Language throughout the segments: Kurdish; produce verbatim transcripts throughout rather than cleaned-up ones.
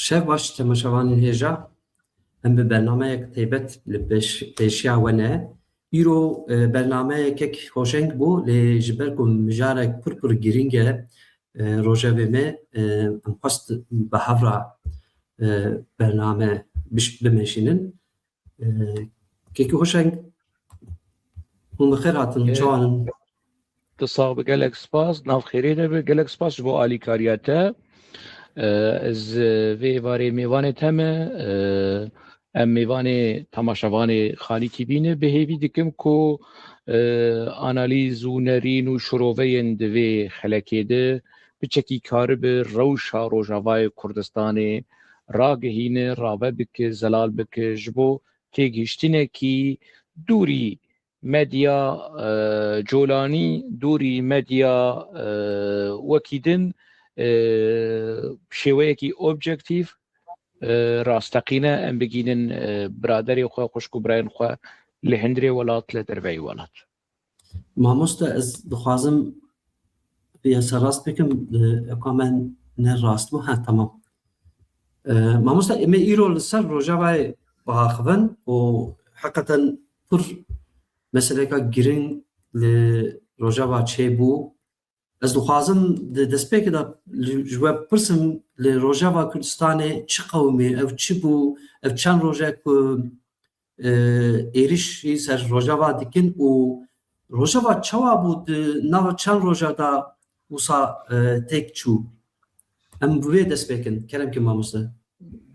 Çav baş temaşevanên hêja, em bi bernameyek taybet li pêş-, pêşiya we ne. Îro, e, bernameyekek hoşeng bû, lê ji ber ku mijarek pir pir girîng e, e, rojevê me, e, em xwest bi hev re, e, bername biş-, bimeşînin. E, kekî hoşeng, hûn bi xêr hatin, çawan in? Tu sax bi, gelek spas, nav xêrê de bi, gelek spas ji bo alîkariya te. E, ez, e, vê êvarê mêvanê te me, e, em mêvanê temaşevanê Xalî T V ne, bi hêvî dikim ku, e, analîz û nerîn û şiroveyên di vê xelekê de piçekî karibe rewşa Rojavayê Kurdistanê ragihîne, rave bike, zelal bike, ji bo têgihiştinekî dûrî medya, e, colanî, dûrî medya, e, wekî din, e, şêweyekî objektîf, e, rasteqîne em bigînin, e, biraderê xwe, xwişk û birayên xwe li hundirê welat, li derveyî welat. Mamoste, ez dixwazim vê serrast bikim, e, eka me ne rast bû. Ha, tamam. E, mamoste, em ê îro li ser Rojavayê biaxivin û heqeten pir meseleka girîng li Rojava çêbû. Ez dixwazim di destpêkê de li, ji we bipirsim, li Rojava Kurdistanê çi qewimî, ev çi bû, ev çend roj e ku, e, êrişî ser Rojava dikin û Rojava çawa bû di nava çend roja de wisa, e, têk çû? Em bi wê dest pê kin. Kerem ki mamoste.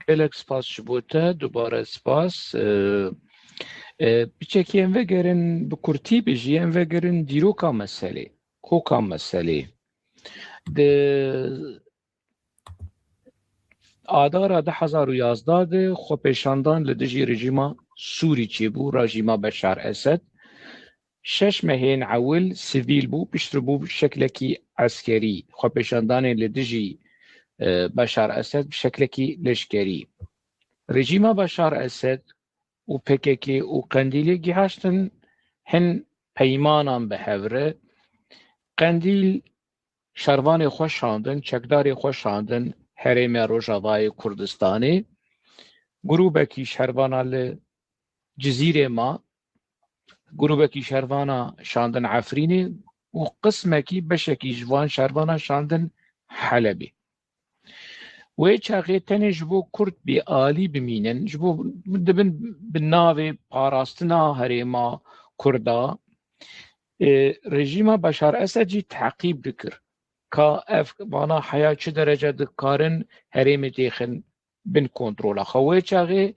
Gelek spas ji bo te, dubare spas. E, e, piçekî em vegerin, bi kurtî bijî, em vegerin dîroka meselê, koka meselê. Di Adara du hezar û yazdeh de xwepêşandan li dijî rejîma Sûrî çêbû, rejîma Beşar Esed. Şeş mehên ewil sivîl bû, piştre bû şeklekî eskerî. Xwepêşandanên li dijî, e, Beşar Esed bi şeklekî leşkerî. Rejîma Beşar Esed û P K K û Qendîlê gihaştin hin peymanan bi hev re. Qendîl şervanê xwe şandin, çekdarê xwe şandin herêmê Rojavayê Kurdistanê. Grûbekî şervana li Cizîrê ma, grûbekî şervana şandin Efrînê û qismekî, beşekî ji van şervana şandin Helebê. Wê çaxê tenê ji bo Kurd bêalî bimînin, ji bo dibin bi navê parastina herêma Kurda, e, rejîma Beşar Esed jî teqîb dikir. Ka ev vana heya çi derece dikarin herêmê têxin bin kontrola xwe. Wê çaxê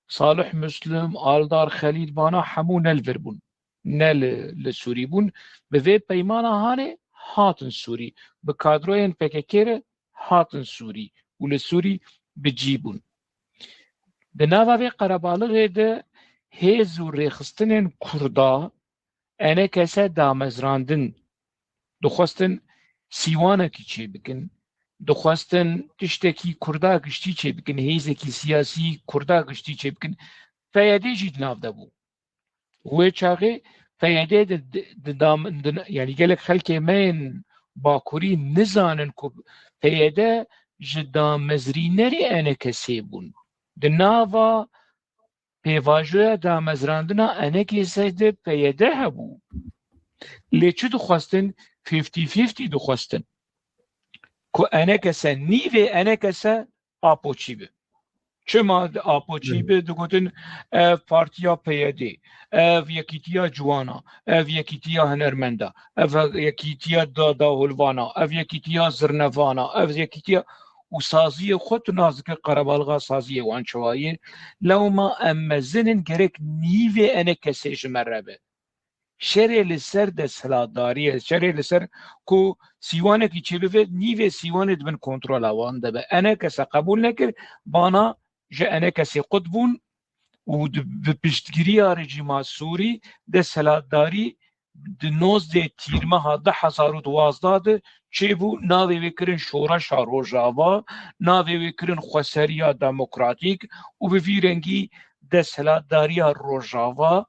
Salih Muslim, Aldar Xelîl, vana hemû ne li vir bûn, ne li, li Sûrî bûn. Bi vê peymana hanê hatin Sûrî. Bi kadroyên P K K re hatin Sûrî û li Sûrî bi cî bûn. Di nava vê qerebalixê de hêz û rêxistinên Kurda enekese damezrandin, dixwestin sîwanekî çêbikin, dixwestin tiştekî Kurda giştî çêbikin, hêzekî siyasî Kurda giştî çêbikin. P Y D jî di nav de bû. Wê çaxê P Y D di, di, di dam-, di, yanî gelek xelkê me yên Bakurî nizanin ku P Y D ji damezrînerê enekesê bûn. Di nava pêvajoya damezrandina enekesê de P Y D hebû. Lê çi dixwestin? Fifty fifty dixwestin. Ku enekese, nîvê enekese Apoçî bi. Çima Apoçî bi? Digotin, ev partiya P Y D, ev yekîtiya ciwana, ev yekîtiya hunermenda, ev yekîtiya da-, dahulvana, ev yekîtiya zirnevana, ev yekîtiya û saziyê xwe tu nas dike qerebalga saziyê wan çawa ye. Lewma em mezin in, gerek nîvê enekesê ji me re be. Şerê li ser desthilatdariyê, şerê li ser ku sîwanekî çêbibe, nîvê sîwanê di bin kontrola wan de be. Enekese qebûl nekir, vana ji enekesê qut bûn û di, bi piştgiriya rejîma Sûrî desthilatdarî di nozdeh tîrmeha du hezar û duwazdeh de çêbû, navê wê kirin Şoreşa Rojava, navê wê kirin Xweseriya Demokratîk û bi vî rengî desthilatdariya Rojava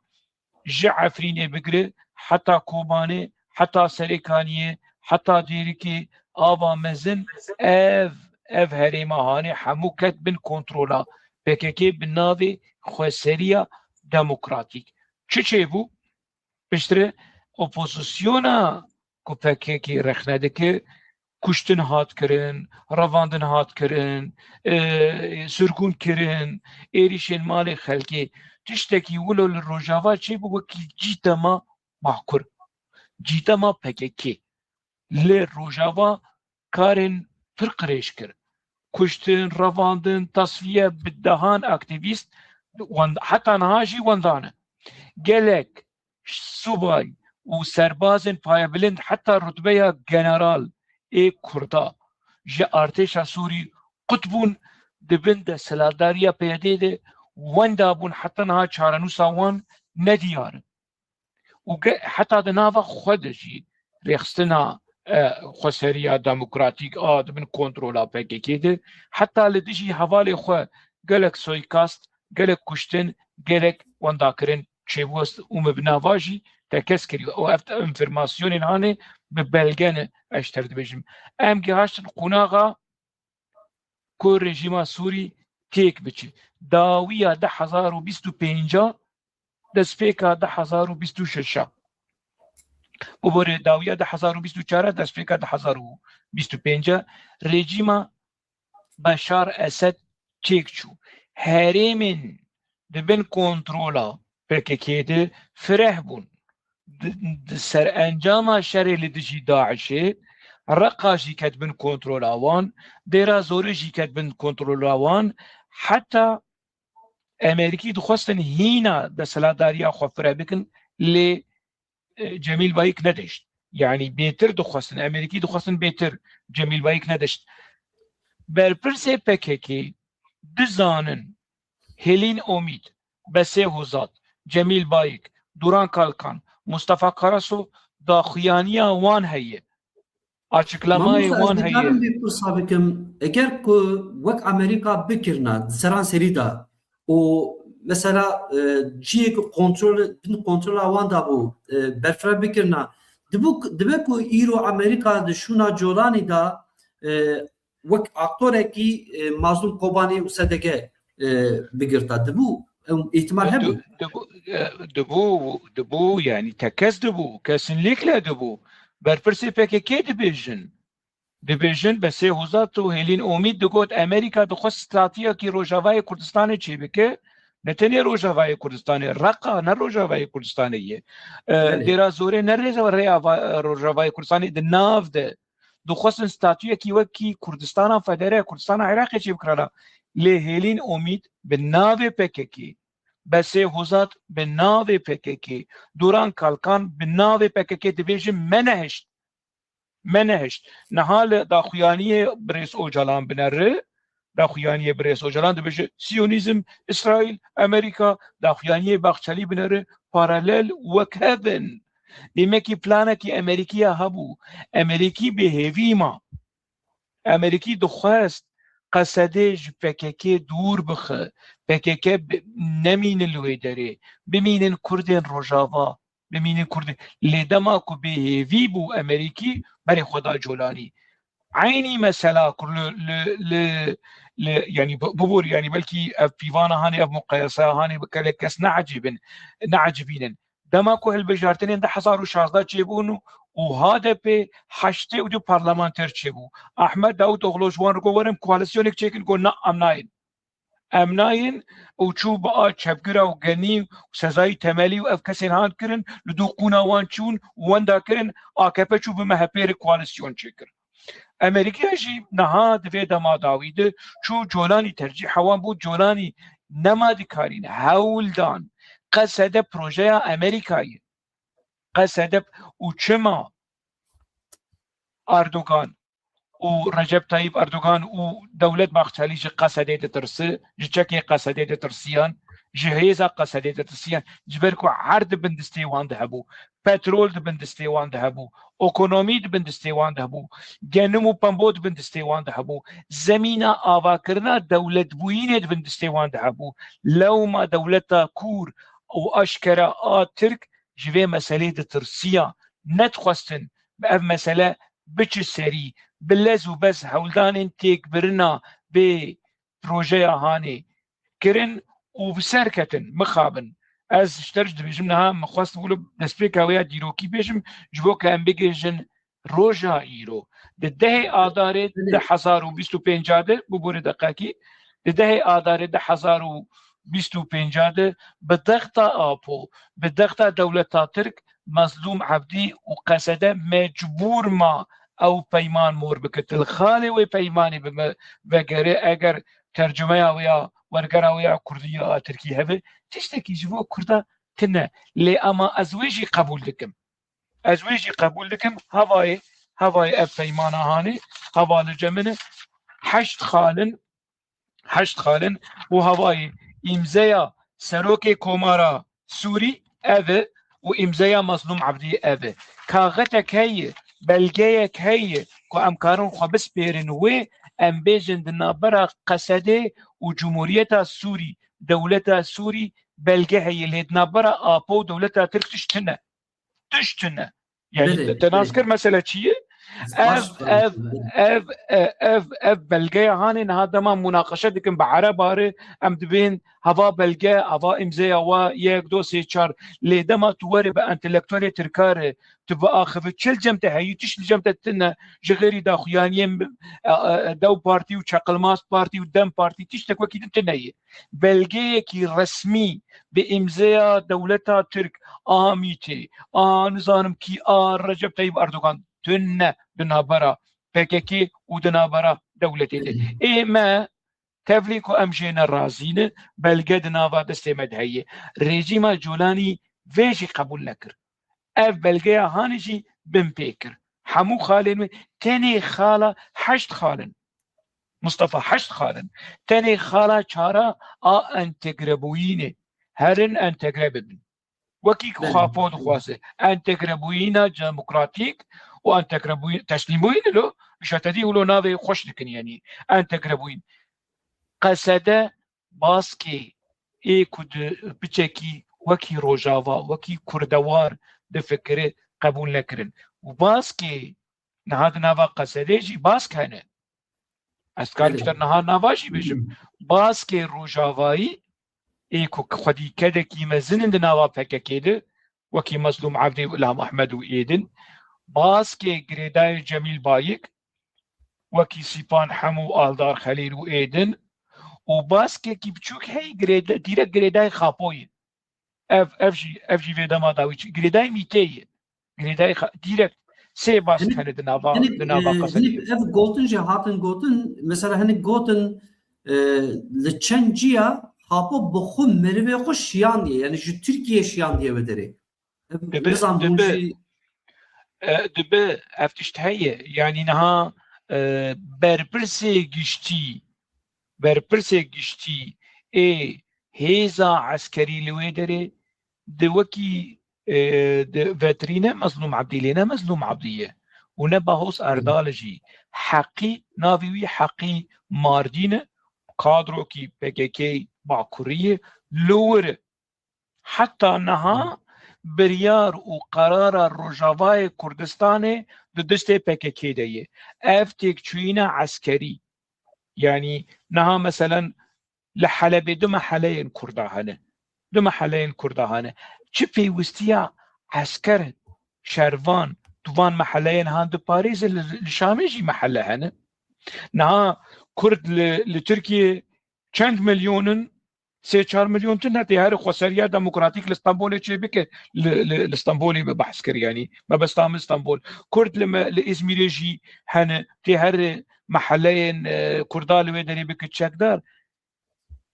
ji Efrînê bigire heta Kobanê, heta Serêkaniyê, heta Dêrikê, Ava Mezin, ev ev herêma hanê hemû ket bin kontrola P K K bi navê xweseriya demokratîk. Çi çêbû? Piştre opozisyona ku P K K rexne dike, kuştin hat kirin, revandin hat kirin, e, sirgûn kirin, êrîşên malê xelkê, tiştekî wilo li Rojava çêbû wekî cîtema Bakur, cîtema P K K. Li Rojava karên pir qirêj kir. Kuştin, revandin, tasfiye bi dehan aktîvîst, wen-, heta niha jî wenda ne. Gelek subay û serbazên payebilind heta rutbeya general ê Kurda ji artêşa Sûrî qut bûn, di bin desthilatdariya P Y D'ê de wenda bûn, heta niha çarenûsa wan nediyar in. Û ge-, heta di nava xwe de jî rêxistina, e, xweseriya demokratîk a di bin kontrola P K K de, heta li dijî hevalê xwe gelek soykast, gelek kuştin, gelek wendakirin çêbû û me bi nava jî tekez kiriye. Û ev enfirmasyonên hanê bi belge ne, ez ji te re dibêjim. Em gihaştin qonaxa ku rejîma Sûrî têk biçe. Dawiya du hezar û bîst û pênc a, destpêka du hezar û bîst û şeş a. Bibore dawiya du hezar û bîst û çar a, destpêka du hezar û bîst û pênc a, rejîma Beşar Esed çêk çû. Herêmên di bin kontrola P K K de fireh bûn. Di, di serencama şerê li dijî DAIŞê, Reqa jî ket bin kontrola wan, Dêra Zorê jî ket bin kontrola wan, heta Amerîkî dixwestin hîna desthilatdariya xwe fireh bikin, lê, e, Cemîl Bayik nedişt. Yanî bêtir dixwestin, Amerîkî dixwestin bêtir, Cemîl Bayik nedişt. Berpirsê P K K dizanin Hêlîn Omîd, Besê Hozat, Cemîl Bayik, Duran Kalkan, Mustafa Karaso daxuyaniya wan heye. Açıklamayê wan heye. Mamosta, ez dikarim vê pirsa bikim, eger ku wek Amerîka bikirina di seranserî de û mesela, e, cihê ku kontrol, bin kontrola wan de bû, e, berfireh bikirina, dibû, dibe ku îro Amerîka di şûna Colanî de, e, wek aktorekî, e, Mazlûm Kobanî û S D G, e, bigirta. Dibû, ew îhtimal hebû. Di-, dibû, e, dibû, dibû, yanî tekez dibû, kesinlikle dibû. Berpirsê P K K dibêjin. Dibêjin Besê Hozat û Hêlîn Omîd digot, Amerîka dixwest statuyekî Rojavayê Kurdistanê çêbike, ne tenê Rojavayê Kurdistanê, Reqa ne Rojavayê Kurdistanê ye. E, Belê. Dêra Zorê ne rêza-, rêya va-, Rojavayê Kurdistanê di nav de. Dixwestin statuyekî wekî Kurdistana Federe, Kurdistana Iraqê çêbikirana. Lê Hêlîn Omîd bi navê P K K, Besê Hozat bi navê P K K, Duran Kalkan bi navê P K K dibêjin me nehişt. Me nehişt. Niha li daxuyaniyê birêz Ocalan bineri, daxuyaniyê birêz Ocalan dibêje, Siyonîzm, Îsraîl, Amerîka, daxuyaniyê Baxçelî bineri, paralel wek hev in. Demekî planekî Amerîkiya hebû. Amerîkî bêhêvî ma. Amerîkî dixwest Qesedê ji P K K dûr bixe. P K K bi-, nemînin li wê derê. Bimînin Kurdên Rojava. Bimînin Kurdên. Lê dema ku bêhêvî bû Amerîkî, berê xwe da Colanî. Eynî mesela ku li, li, li, li, yanî bi-, bibûr, yanî belkî ev pîvana hanê, ev muqeyeseya hanê bi gelek kes neecibin, neecibînin. Dema ku hilbijartinên du hezar û şazdeh çêbûn û H D P heştê û du parlamenter çêbû. Ahmet Davutoğlu ji wan re got, werin koalîsyonek çêkin, got, na, em nayên. Em nayên û çû bi a çepgira û genî û Sezayî Temelî û ev kesên han kirin, li dû qûna wan çûn, wenda kirin, A K P çû bi M H P re koalîsyon çêkir. Amerîkiya jî niha di vê dema dawî de çû Colanî tercîha wan bû, Colanî nema dikarîne, hewl dan. Qesede projeya Amerîkayê. Qesede û çima Erdogan û Recep Tayyip Erdogan û Dewlet Bahçelî ji Qesedê ditirsi, ji çekê Qesedê ditirsiyan, ji hêza Qesedê ditirsiyan, ji ber ku erd di bin destê wan de hebû, petrol di bin destê wan de hebû, ekonomî di bin destê wan de hebû, genim û pembo di bin destê wan de hebû, zemîna avakirina dewletbûyînê di bin destê wan de hebû. Lewma dewleta kûr û aşkera a Tirk ji vê meselê ditirsiya, nedixwestin bi ev mesele biçi serî, bi lez û bez hewldanên têkbirina vê projeya hanê kirin û bi ser ketin, mixabin. Ez ji te re jî dibêjim, niha min xwest wilo destpêka wê ya dîrokî bêjim, ji bo ke em bigihîjin roja îro. Di dehê Adarê Belê. du hezar û bîst û pênc de, bibûre deqekî, di dehê Adarê du hezar û bîst û pênc de bi dexta Apo, bi dexta dewleta Tirk, Mezlûm Ebdî û Qesede mecbûr ma ew peyman mor bike. Tu li xalê wê peymanê bime vegere, eger tercumeya wê ya wergera wê ya kurdî ya tirkî hebe, tiştekî ji bo kurda tine. Lê ama ez wê jî qebûl dikim. Ez wê jî qebûl dikim. Hevayê, hevayê ev peymana hanê, heva li cem min e. Heşt xal in, heşt xal in û hevayê îmzeya serokê Komara Sûrî ev e û îmzeya Mezlûm Ebdî ev e. Kaxetek heye, belgeyek heye ku em karin xwe bispêrin wê, em bêjin di navbera Qesedê û Cumhuriyeta Sûrî, dewleta Sûrî belge heye, lê di navbera Apo û dewleta Tirk tişt tune. Tişt tune. Yani Belê, te nas belê. kir mesele çi ye? Baş Ev, ev, belê. ev, e, ev, ev belgeya hanê niha dema munaqeşe dikin bi erebari, em dibên hava belge, hava imzeya wa yek, do, sê, çar. Lê dema tu were bi entelektuelê tirkare, tu bi axivî çi li cem te heyî, tişt li cem te tine, ji xêrî daxuyaniyên, e, e, Dew Partî û Çeqilmaz Partî û Dem Partî tiştek wekî din tine ye. Belgeyekî resmî bi îmzeya dewleta Tirk, a Mîtê, a nizanim kî, a Recep Tayyip Erdogan, tune di navbera P K K û di navbera dewletê de. Ê me tevlî ku em jê ne razî ne, belge di nava destê me de heye. Rejîma Colanî vê jî qebûl nekir. Ev belgeya hanê jî bin pê kir. Hemû xalên wê, tenê xala heşt xal in. Mustafa, heşt xal in. Tenê xala çara a entegrebûyînê. Herin entegre bibin. Wekî ku Belê. Xapo dixwaze. Entegrebûyîna demokratîk û entegrebûyîn, teslîmbûyîn lo, îşte te dî wilo navê xweş dikin, yanî entegrebûyîn. Qesede baskê ê ku di piçekî wekî Rojava, wekî Kurdewar difikire qebûl nekirin. Û baskê niha di nava Qesedê jî bask hene. Ez karim Belê. ji te niha nava jî bêjim. Baskê Rojavayî ê ku xwedî kedekî mezin in di nava P K K de, wekî Mezlûm Evdî û Îlham Ehmed û ê din. Baskê girêdayê Cemîl Bayik, wekî Sîpan Hemû, Aldar Xelîl û ê din. Û baskekî biçûk heye, girêde-, dîrek girêdayê Xapoyê. Ev, ev jî, ev jî vê dema dawî çi-, girêdayê Mîteyê. Girêdayê Xa-, dîrek sê bask Hinek, hene di nava, hinek, di nava e, Qesedê. Hinek ev gotin jî hatin gotin, mesela hinek gotin, e, li çend ciya Xapo bi xwe merivê xwe şiyandiye, yani ji Tirkiye şiyandiye wê derê. Dibe, Nizam hûn dibe, jî e, dibe ev tişt heye. Yanî niha, e, berpirsê giştî, berpirsê giştî ê hêza eskerî li wê derê di wekî, e, di vetirî ne Mezlûm Ebdî lê ne Mezlûm Ebdî ye û ne Bahos Erdal jî. Heqî, navê wî Heqî Mardîn e, kadrokî P K K Bakurî ye, li wir e. Heta niha biryar û qerara Rojavayê Kurdistanê di destê P K K de ye. Ev têkçûyîna eskerî. Yanî niha meselen li Helebê du meheleyên Kurda hene. Du meheleyên Kurda hene. Çi pêwistiya esker, şervan, tu van meheleyên han diparêze, li, li Şamê jî mehele hene. Niha Kurd li, li Tirkiye çend milyon in? Sê çar milyon tune, tê here xweseriya demokratîk li Stenbolê çê bike, li, li, li Stenbolê me behs kir, yanî mebesta min Stenbol. Kurd li me, li Îzmîrê jî hene, tê here meheleyên, e, Kurda li wê derê bike çekdar.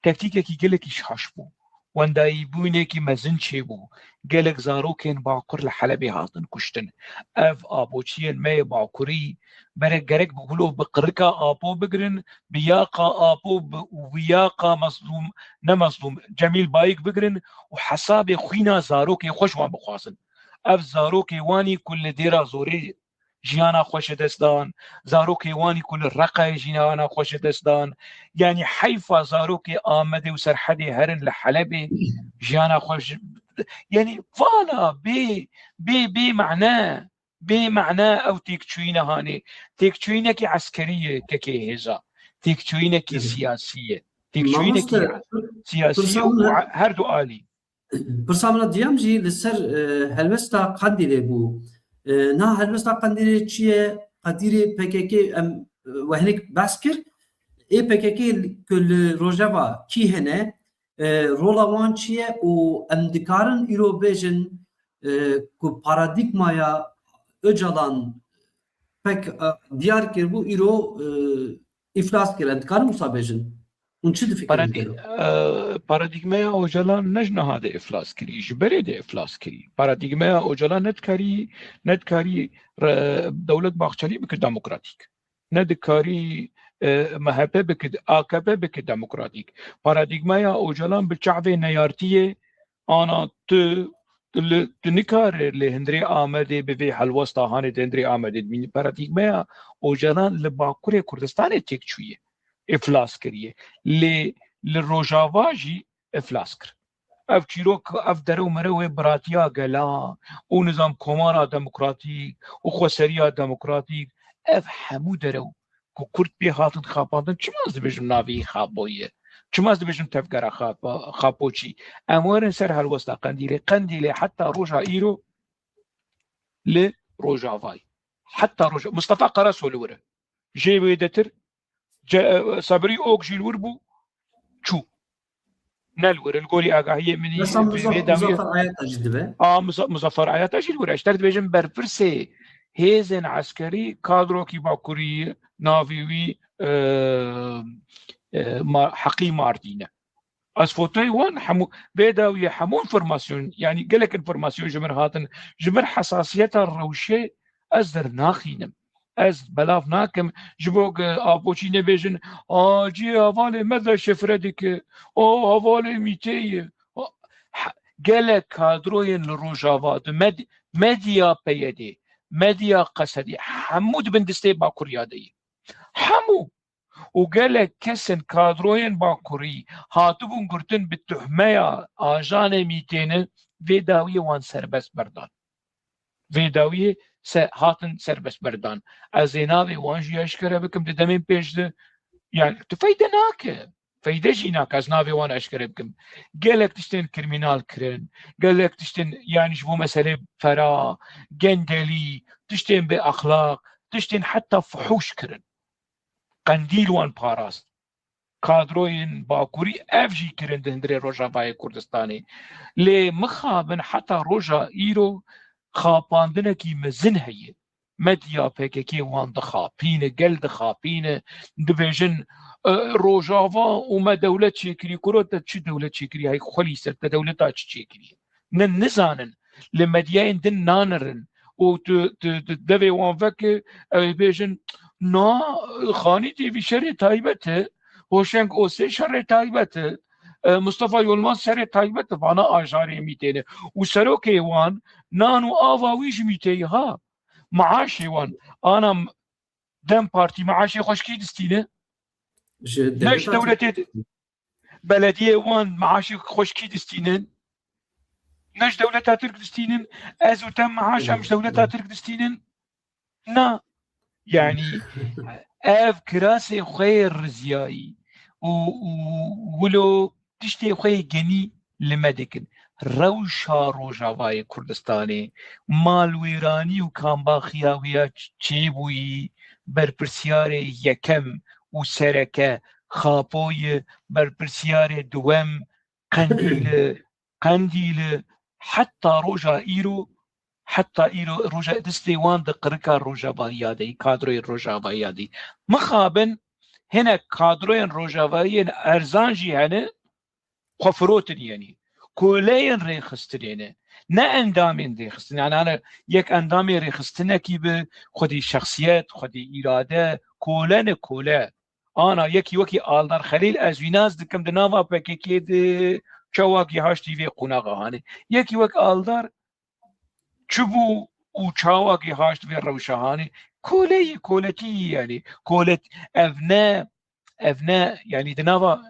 Tektîkekî gelekî şaş bû. Wendayîbûnekî mezin çêbû. Gelek zarokên Bakur li Helebê hatin kuştin. Ev apoçiyên me yê Bakurî bere gerek bi wilo bi qirika Apo bigirin, bi yaqa Apo bi, û bi yaqa Mezlûm, ne Mezlûm, Cemîl Bayik bigirin û hesabê xwîna zarokê xwe ji wan bixwazin. Ev zarokê wanî ku li Dêra Zorê jiyana xwe ji dest dan, zarokê wanî ku li Reqayê jiyana xwe ji dest dan. Yanî heyfa zarokê Amedê û Serhedê herin li Helebê jiyana xwe ji, yanî vala bê, bê, bê mane. bê mehne ew têkçûyîne hanê. Têkçûyînekî eskerî ye kekê hêza. Têkçûyînekî siyasî ye. Têkçûyînekî siyasî ye û her du alî. Pirsa min a diyem jî li ser e, helwesta Qendîlê bû. E, niha helwesta Qendîlê çi ye? Qedîrê P K K em e, we hinek behs kir. Ê P K K ku li Rojava kî hene, e, rola wan çi ye û em dikarin îro bêjin e, ku paradîgmaya Ocalan pek e, diyar kir bû îro e, îflas kir. Em dikarin wisa bêjin? Hûn çi difikirin? Paradî- e, Paradîgmeya Ocalan ne ji niha de îflas kirî, ji berê de îflas kirî. Paradîgmeya Ocalan ne dikarî, ne dikarî re- Dewlet Bahçelî bike demokratîk. Ne dikarî e, M H P bike, A K P bike demokratîk. Paradîgmeya Ocalan bi çavê neyartiyê ana tu, tu, li, tu nikare li hundirê Amedê bi vê helwesta hanê di hundirê Amedê dimînî. Paradîgmeya Ocalan li Bakurê Kurdistanê têk çûye, îflas kiriye. Lê li Rojava jî îflas kir. Ev çîrok, ev dere û mere wê biratiya gela û nizam komara demokratîk û xweseriya demokratîk, ev hemû derew ku Kurd pê hatin xapandin, çima ez dibêjim navê wî Xapo ye? Çima ez dibêjim tevgera Xapo, Xapoçî? Em werin ser helwesta Qendîlê. Qendîlê heta roja îro li Rojavayê. Heta roja, Mustafa Karaso li wir e. Jê wê detir, Sabirî Ok jî li wir bû, çû. Ne li wir, li gorî agahiyê min î vê dawiyê. Muzaffer Ayata jî dibe. A, Muza- Muzaffer Ayata jî li wir e. Ji te re dibêjim berpirsê hêzên eskerî kadrokî Bakurî ye, navê wî e, e, Ma- Heqî Mardîn e. Ez fotoyê wan hemû, vê dawiyê hemû înformasyon, yanî gelek înformasyon ji min hatin, ji min hesasiyeta rewşê ez dernaxînim. Ez belav nakim, ji bo ku Apoçî nebêjin, a cî hevalê me de şifre dike, o hevalê mîtê ye. O, he- gelek kadroyên li Rojava di med- medya P Y D'ê, medya Qesedê, hemû di bin destê Bakuriya de ye. Hemû. Û gelek kesên kadroyên Bakurî hatibûn girtin bi tuhmeya ajanê mîtê ne, vê dawiyê wan serbest berdan. Vê dawiyê se hatin serbest berdan. Ez ê navê wan jî eşkere bikim di demên pêş de. Yani tu feyde nake. Feyde jî nake ez navê wan eşkere bikim. Gelek tiştên krîmînal kirin. Gelek tiştên yani ji bo meselê fera, gendelî, tiştên bê exlaq, tiştên heta fuhûş kirin. Qendîl wan parast. Kadroyên Bakurî ev jî kirin di hundirê Rojavayê Kurdistanê. Lê mixabin heta roja îro xapandinekî mezin heye. Medya P K K wan dixapîne, gel dixapîne, dibêjin, e, Rojava û me dewlet çêkirî, kuro te çi dewlet çêkirî, hey xwelî ser te dewleta çi çêkirî. Ne nizanin, li medyayên din nanirin û tu, tu, tu devê wan veke, ew ê bêjin, na, Xanî T V şerê taybet e, Hoşeng Osê şerê taybet e, e, Mustafa Yolmaz şerê taybet e, vana ajarê mîtê ne. Û serokê wan nan û ava wî ji mîtê ye ha. Maaşê wan, ana DEM Partî maaşê xweşkî distîne. Ne ji dewletê di- Belediyê wan maaşê xweşkî distînin. Ne ji dewleta Tirk distînin. Ez û te maaş em ji dewleta Tirk distînin. Na. Yani ev kirasê xwe yê riziyayî û, û wilo tiştê xwe yê genî li me dikin. Rewşa Rojavayê Kurdistanê, malwêranî û kambaxiya wî ya çêbûyî, berpirsiyarê yekem û sereke Xapo ye, berpirsiyarê duwem Qendîl e, Qendîl e, heta roja îro, heta îro roja destê wan di qirika Rojavayî ya de yî, kadroyê Rojavayî ya de yî. Mixabin hinek kadroyên Rojavayî yên erzan jî hene, xwe firotin yenî. Koleyên rêxistinê ne. Ne endamên rêxistinê. Yani, yani yek endamê rêxistinekî bi, xwedî şexsiyet, xwedî îrade, kole ne kole. Ana yekî wekî Aldar Xelîl ez wî nas dikim di nava P K K de çawa gihaştî vê qonaxa hanê. Yekî wek Aldar çi bû û çawa gihaşt vê rewşa hanê. Koleyî, koletî yani. Kolet, ev ne, ev ne, yani di nava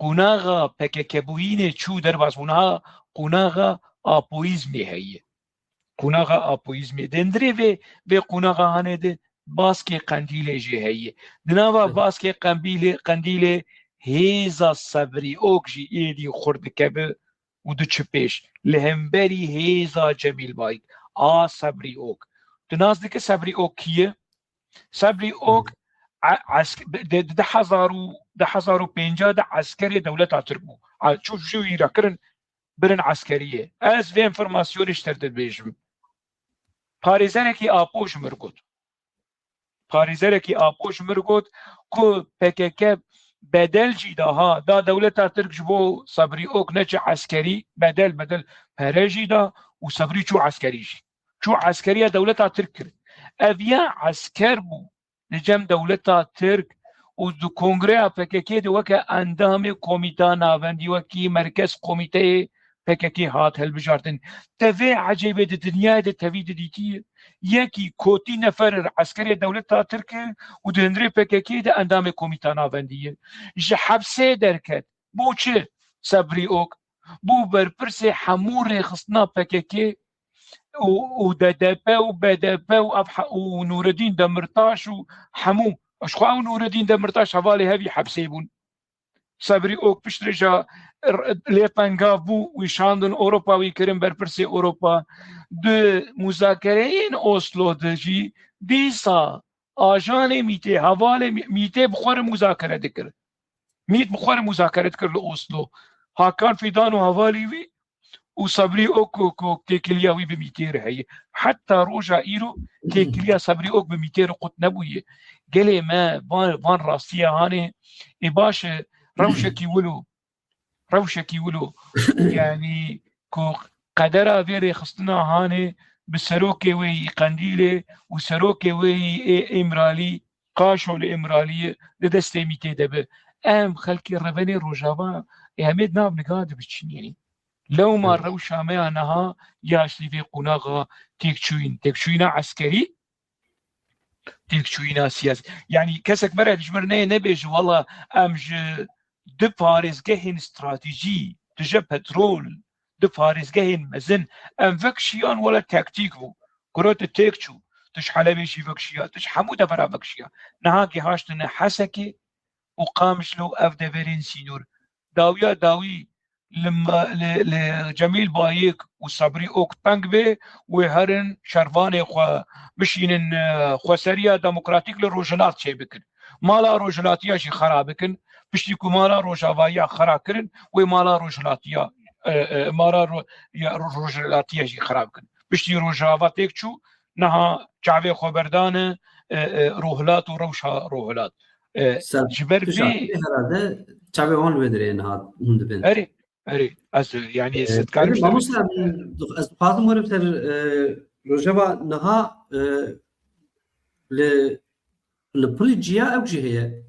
qonaxa P K K bûyînê çû derbas bû. Niha qonaxa apoyîzmê heye. qonaxa apoyîzmê. Di hundirê vê, vê qonaxa hanê de baskê Qendîlê jî heye. Di nava Evet. baskê Qembîlê, Qendîlê hêza Sebrî Ok jî êdî xurt dikeve û diçe pêş. Li hemberî hêza Cemîl Bayik a Sebrî Ok. Tu nas dike Sebrî Ok kî ye? Sebrî Ok e-, esk-, di, di, di hezar û, di hezar û pêncah de eskerê dewleta Tirk bû. A, çû ji wî re kirin, birin eskeriyê. Ez vê informasyonê ji te dibêjim. Parêzerekî Apo ji mir got. Parêzerekî Apo ji mir got ku P K K bedel jî da, ha, da dewleta Tirk ji bo Sebrî Ok neçe eskerî, bedel, bedel pere jî da û Sebrî çû eskerî jî. Çû eskeriya dewleta Tirk kir. Ev ya esker bû li cem dewleta Tirk û di kongreya P K K de weke endamê komîta navendî, wekî merkez komîteyê P K K hat hilbijartin. Te vê ecêbê di dinyayê de tevî didîtî ye? Yekî kotî nefer ir eskerê dewleta Tirk e û di hundirê P K K de endamê komîta navendî ye. Ji hepsê derket. Bo çi? Sebrî Ok bû berpirsê hemû rêxistina P K K û, û D D P û B D P û ev he-, û Nûredîn Demirtaş û hemû. Ji xwe ew Nûredîn Demirtaş hevalê hevî hepsê bûn. Sebrî Ok piştre ja r-, lê pengav bû, wî şandin Ewropa, wî kirin berpirsê Ewropa. Di muzakereyên Oslo de jî dîsa ajanê Mîtê, hevalê Mî-, Mîtê bi xwe re muzakere dikir. Mît bi xwe re muzakere dikir li Oslo. Hakan Fidan û hevalî wî û Sebrî Ok ku, ku têkiliya wî bi Mîtê re heye. Heta roja îro têkiliya Sebrî Ok bi Mîtê re qut nebûye. Gelê me van, van rastiya hanê, ê baş e, rewşekî wilo, rewşekî wilo, yanî ku qedera vê rêxistina hanê bi serokê wê yî Qendîlê û serokê wê yî ê Îmralî, Qaşo li Îmraliyê di destê Mîtê de be. Em xelkê Revenê Rojava, ê em ê di nav niga de biçin, yanî. Lewma Evet. rewşa me ya niha ya ji vê qonaxa têkçûyîn, têkçûyîna eskerî, têkçûyîna siyasî. Yanî kesek me re ji mir neyê nebêje, wela em ji du parêzgehên stratejî, dije petrol, du parêzgehên mezin, em vekişiyan wela taktîk bû. Kuro tu têk çû, tu ji Helebê jî vekişiya, tu ji hemû devera vekişiya. Niha gihaştine Hesekê û Qamişlo, ev deverên sînor. Dawiya dawî li ma-, li, li Cemîl Bayik û Sebrî Ok teng bê, wê herin şervanê xwe bişînin, e, xweseriya demokratîk li Rojhilat çêbikin. Mala Rojhilatiya jî xera bikin. Piştî ku mala Rojavayiya xera kirin, wê mala Rojhilatiya, e, e, mala ro-, ya ro-, Rojhilatiya jî xera bikin. Piştî Rojava têk çû, niha çavê xwe berdane, e, e, Rojhilat û rewşa Rojhilat. E, Ser-, ji ber tişa vê herhalde çavê wan li wê derê niha hûn dibin. Erê, erê, ez, yanî, E, ez dikarim erê, ji te mamoste, bêjim. Ez dixwazim werim ser, e, rojeva niha, e, li, li pirî ciya ew jî heye.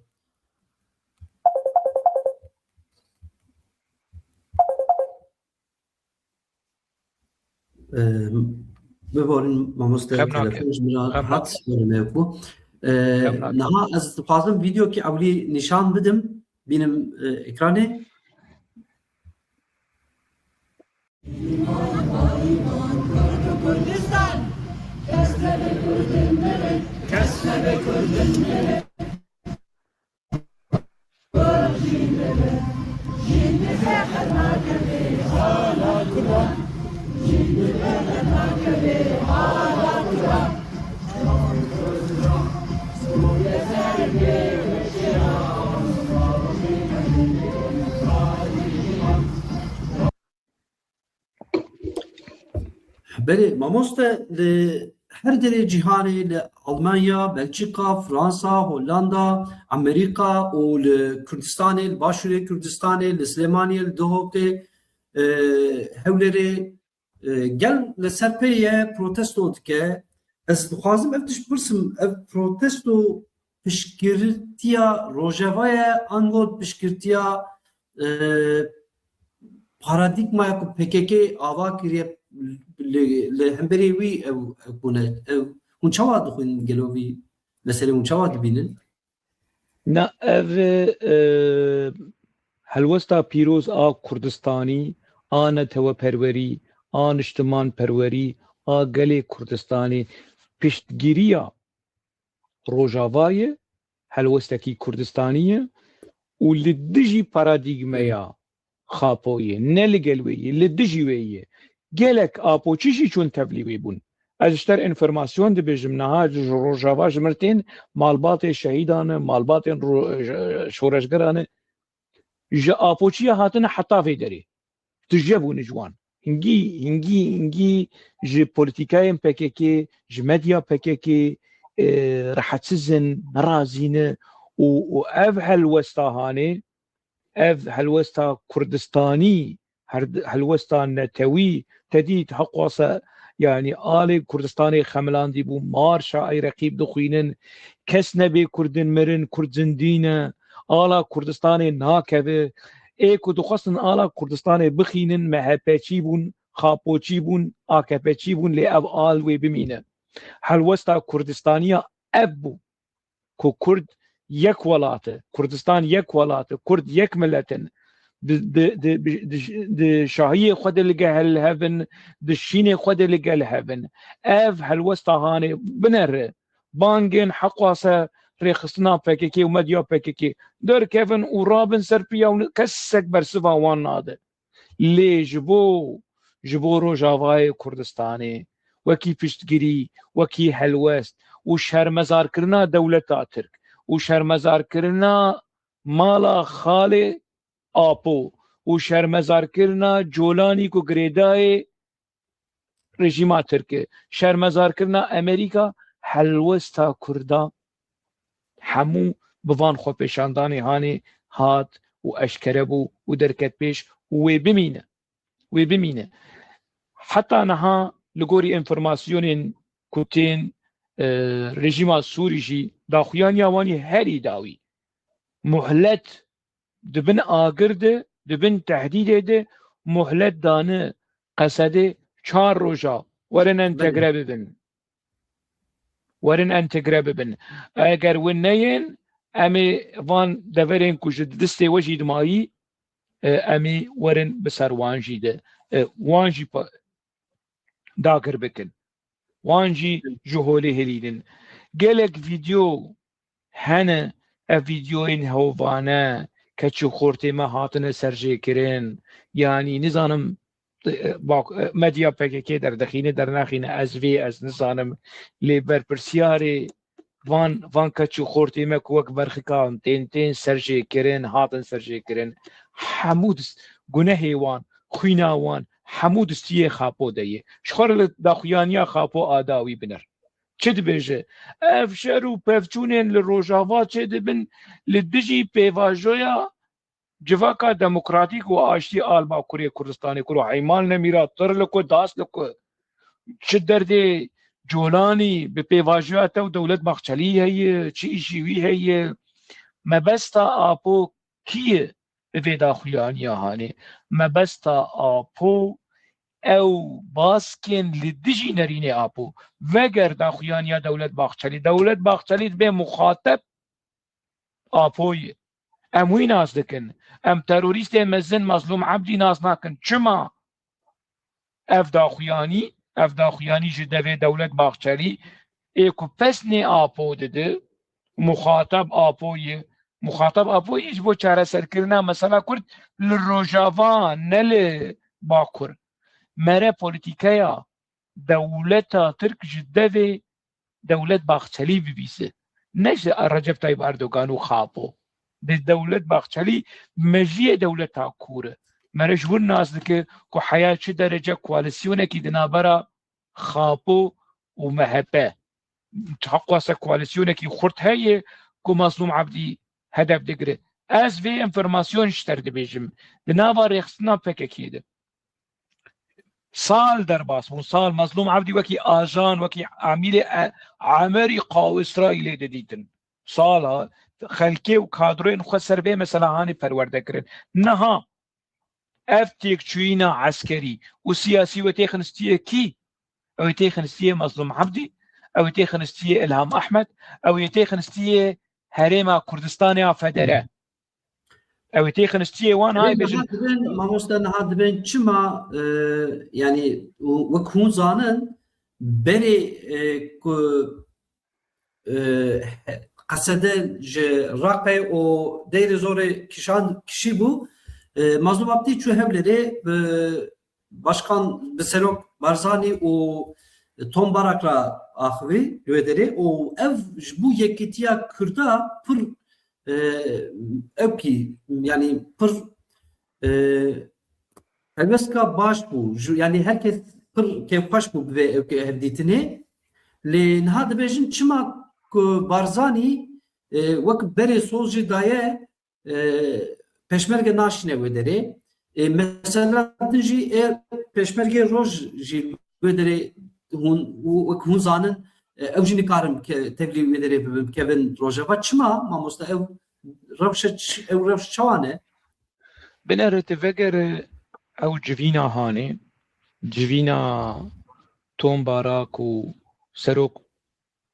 Em, biborin mamoste, Xem nake. telefon ji min re Xem hat, nake. Böyle me bû. E, Xem nake. Niha ez dixwazim vîdeokî ewlî nîşan bidim, bînim, e, ekranê. Kurdistan, kes nebe Kurdin biri, kes nebe Kurdin biri. Belê, mamoste, li her derê cîhanê, li Almanya, Belçika, Fransa, Hollanda, Amerîka û li Kurdistanê, li Başûrê Kurdistanê, li Silêmaniyê, li Duhokê, e, Hewlêrê, e, gel li ser pê ye, protesto dike. Ez dixwazim ev tişt bipirsim, ev protesto piştgirtiya Rojava ye, ango piştgirtiya, e, paradîgmaya ku P K K ava kiriye li, li hemberî wî ew, ew bûne. Ew, hûn çawa dixwînin gelo vî meselê, hûn çawa dibînin? Na, ev, e, helwesta pîroz a Kurdistanî, a neteweperwerî, a niştimanperwerî, a gelê Kurdistanê piştgiriya Rojava ye, helwestekî Kurdistanî ye û li dijî paradîgmeya Xapo ye, ne li gel wê ye, li dijî wê ye. Gelek Apoçî jî çûn tevlî wê bûn. Ez ji te re enformasyon dibêjim, niha ji Rojava ji mir tên malbatê şehîdan e, malbatên ro-, şoreşgeran e. Ji Apoçiya hatine heta vê derê. Tije bûne ji wan. Hingî, hingî, hingî ji polîtîkayên P K K, ji medya P K K, e, rehetsiz in, nerazî ne û, û ev helwesta hanê, ev helwesta Kurdistanî, her-, helwesta netewî, te dît, heqwasa, yanî alê Kurdistanê xemilandî bû, marşa ey reqîb dixwînin, kes nebê Kurdin mirin, Kurd zindî ne, ala Kurdistanê nakeve. Ê ku dixwestin ala Kurdistanê bixînin, M H Pçî bûn, Xapoçî bûn, A K Pçî bûn, lê ev al wê bimîne. Helwesta Kurdistaniya ev bû ku Kurd yek welat e, Kurdistan yek welat e, Kurd yek milet in. Di, di, di, di, di şahiyê xwe de li gel hev in, di şînê xwe de li gel hev in. Ev helwesta hanê binere. Bangên heqwase rêxistina P K K û medya P K K derkevin û rabin ser piya û kesek bersiva wan nade. Lê ji bo, ji bo Rojavayê Kurdistanê, wekî piştgirî, wekî helwest û şermezarkirina dewleta Tirk û şermezarkirina mala xalê Apo û şermezarkirina Colanî ku girêdayê rejîma Tirk e, şermezarkirina Amerîka, helwesta Kurda hemû bi van xwepêşandanê hanê hat û eşkere bû û derket pêş û wê bimîne. Wê bimîne. Heta niha li gorî enformasyonên ku tên, e, rejîma Sûrî jî daxuyaniya wan ê herî dawî muhlet di bin agir de, di bin tehdîdê de muhlet dane Qesedê çar roja werin entegre bibin. Werin entegre bibin. Eger win neyên, em ê van deverên ku ji distê we jî dimayî, e, em ê werin bi ser wan jî de, e, wan jî pa-, dagir bikin. Wan jî ji holê hilînin. Gelek vîdeo hene, ev vîdeoyên hovane, keç û xortê me hatine serjêkirin. Yanî nizanim, e, bak, e, medya P K K derdixîne, dernaxîne, ez vê ez nizanim. Lê berpirsiyarê van, van keç û xortê me ku wek berxikan tên, tên serjêkirin, hatin serjêkirin. Hemû dist-, gunehê wan, xwîna wan, hemû distiyê Xapo de ye. Ji xwe re li daxuyaniya Xapo a dawî biner. Çi dibêje? Ev şer û pevçûnên li Rojava çêdibin, li dijî pêvajoya civaka demokratîk û aştî a li Bakurê Kurdistanê, ku heyman nemîra, tir li ku, das li ku. Çi derdê Colanî bi pêvajoya te û Dewlet Bahçelî heye, çi îşî wî heye? Mebesta Apo kî ye bi vê daxuyaniya hanê? Mebesta Apo ew baskên li dijî nerînê Apo. Veger daxuyaniya Dewlet Bahçelî. Dewlet Bahçelî dibe muxateb Apo ye. Em wî nas dikin. Em terorîstê mezin Mazlûm Ebdî nas nakin. Çima? Ev daxuyanî, ev daxuyanî ji devê Dewlet Bahçelî ê ku pesnê Apo dide, muxatab Apo ye. Muxatab Apo ye ji bo çareserkirina mesela Kurd li Rojava, ne li Bakur. Mere polîtîkeya dewleta Tirk ji devê Dewlet Bahçelî bibîse. Ne ji Recep Tayyip Erdogan û Xapo. Bi Dewlet Bahçelî mejiyê dewleta kûr e. Mere ji wir nas dike ku heya çi derece koalîsyonekî di navbera Xapo û M H P. Heqwasa koalîsyonekî xurt heye ku Mazlûm Ebdî hedef digire. Ez vê enformasyon ji te re dibêjim. Di nava rêxistina P K K de. Sal derbas bûn, sal. Mazlûm Ebdî wekî ajan, wekî amîrê e-, Emerîka û Îsraîlê didîtin. Sala xelkê û kadroyên xwe ser vê mesela hanê perwerde kirin. Niha ev têkçûyîna eskerî û siyasî wê têxinistiye kî? Ew ê têxinistiye Mazlûm Ebdî, ew ê têxinistiye Îlham Ehmed, ew ê têxinistiye Herêma Kurdistanê ya Federe. Ew ê têxinistiye wan, hay bêjin. Niha dibên, mamoste, niha dibên çima, e, yanî, û wek hûn zanin, Berê e, ku e, Qesede ji Raqê û Deyrê Zorê kişan kişî bû. E, Mazlûm Abdî çû Hewlêrê bi başkan, bi Serok Barzanî û Tom Barak re axivî li wê derê û ev ji bo yekîtiya Kurda pir e, ewkî, yanî pir e, helwestka baş bû. Ji, yanî her kes pir kêfxweş bû bi vê ewkê hevdîtinê. Lê niha dibêjin çima ku Barzanî e, wek berê soz jî daye e, pêşmerge naşîne wê derê. E, mesela din jî ê pêşmergê roj jî wê derê hûn, û wek hûn zanin, e, ew jî nikarin ke-, tevlî wê derê bibin, bikevin Rojava. Çima mamoste ew rewşe ç-, ew rewş çawa ne? Binere tu vegere ew civîna hanê, civîna Tom Barak û Serok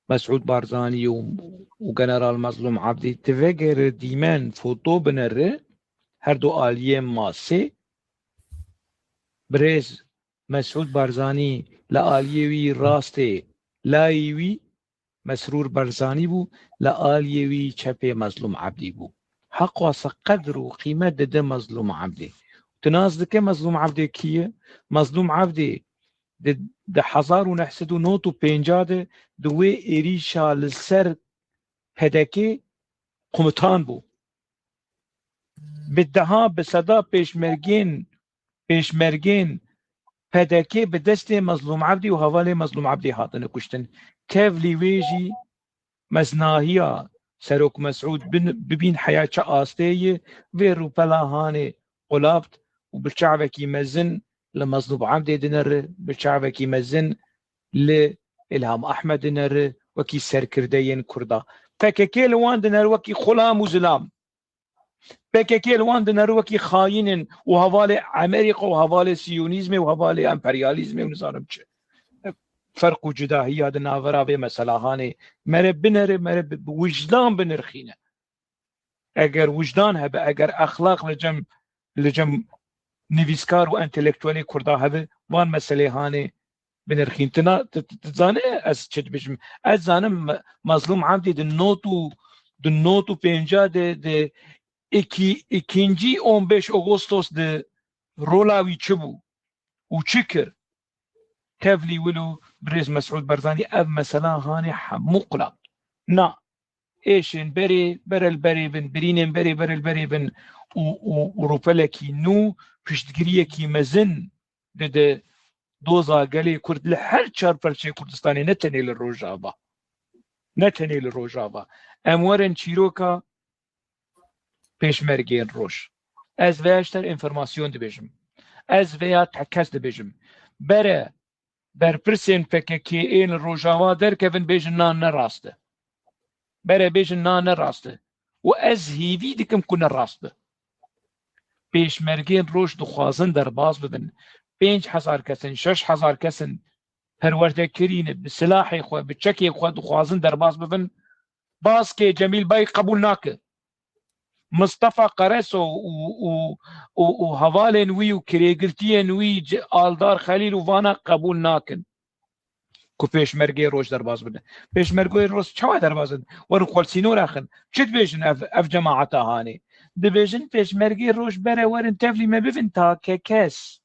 Mesûd Barzanî û, û General Mazlûm Abdî, tu vegere dîmen foto binere, her du aliyên masê, birêz Mesûd Barzanî li aliyê wî rastê, layê wî Mesrûr Barzanî bû, li aliyê wî çepê Mazlûm Abdî bû. Heq wasa qedr û qîmet dide Mazlûm Abdî. Tu nas dike Mazlûm Abdî kî ye? Mazlûm Abdî di, di hezar û neh sed û nod û pêncî de di wê êrîşa li ser P D K komutan bû. Bi deha, bi seda pêşmergên, pêşmergên P D K bi destê Mazlûm Abdî û hevalê Mazlûm Abdî hatine kuştin. Tevlî wê jî meznahiya Serok Mesûd bin, bibîn heya çi astê ye, vê rûpela hanê qulapt û bi çavekî mezin li Mazlûm Abdê dinere, bi çavekî mezin li Îlham Ehmed dinere, wekî serkirdeyên Kurda. P K K li wan dinere wekî xulam û zilam. P K K li wan dinere wekî xayînin û hevalê Amerîka û hevalê Siyonîzmê û hevalê emperyalîzmê û nizanim çi. Ferq û cudahiya di navbera vê meselahanê mere binere, mere bi, bi wijdan binirxîne. Eger wijdan hebe, eger exlaq li cem, li cem nivîskar û entelektuelê Kurda hebe, van meselê hanê binirxîn. Tu na-, tu, tu, tu zanî ez çi dibêjim? Ez zanim Me-, Mazlûm Abdî di nod û, di nod û pêncî de, di iki, ikinci on beş Ağustos de rola wî çi bû û çi kir? Tevlî wilo birêz Mesûd Barzanî ev mesela hanê hemû qulapt. Na, êşên berê, bere li berê bin, birînên berê, bere li berê bin û, û, û rûpelekî nû, piştgiriyekî mezin dide doza gelê Kurd li her çar perçeyê Kurdistanê, ne tenê li Rojava. Ne tenê li Rojava. Em werin çîroka pêşmergeyên roj. Ez veya ji te re enformasyon dibêjim. Ez veya tekez dibêjim. Bere berpirsên P K K ên li Rojava derkevin, bêjin na ne rast e. Bere bêjin na ne rast e. Û ez hêvî dikim ku ne rast be. Pêşmergên roj dixwazin derbas bibin. Pênc hezar kes in, şeş hezar kes in, perwerdekirî ne, bi silahê xwe, bi çekê xwe dixwazin derbas bibin. Baskê Cemîl Bayik qebûl nake. Mistefa Qereso û, û, û, û hevalên wî û kirêgirtiyên wî, Aldar Xelîl û vana qebûl nakin ku pêşmergeyê roj derbas bibin. Pêşmergeyê roj çawa derbas bibin? Werin xwe li sînor axin. Çi dibêjin ev, ev cemaeta hanê? Dibêjin pêşmergeyê roj bere werin tevlî me bibin ta ke kes.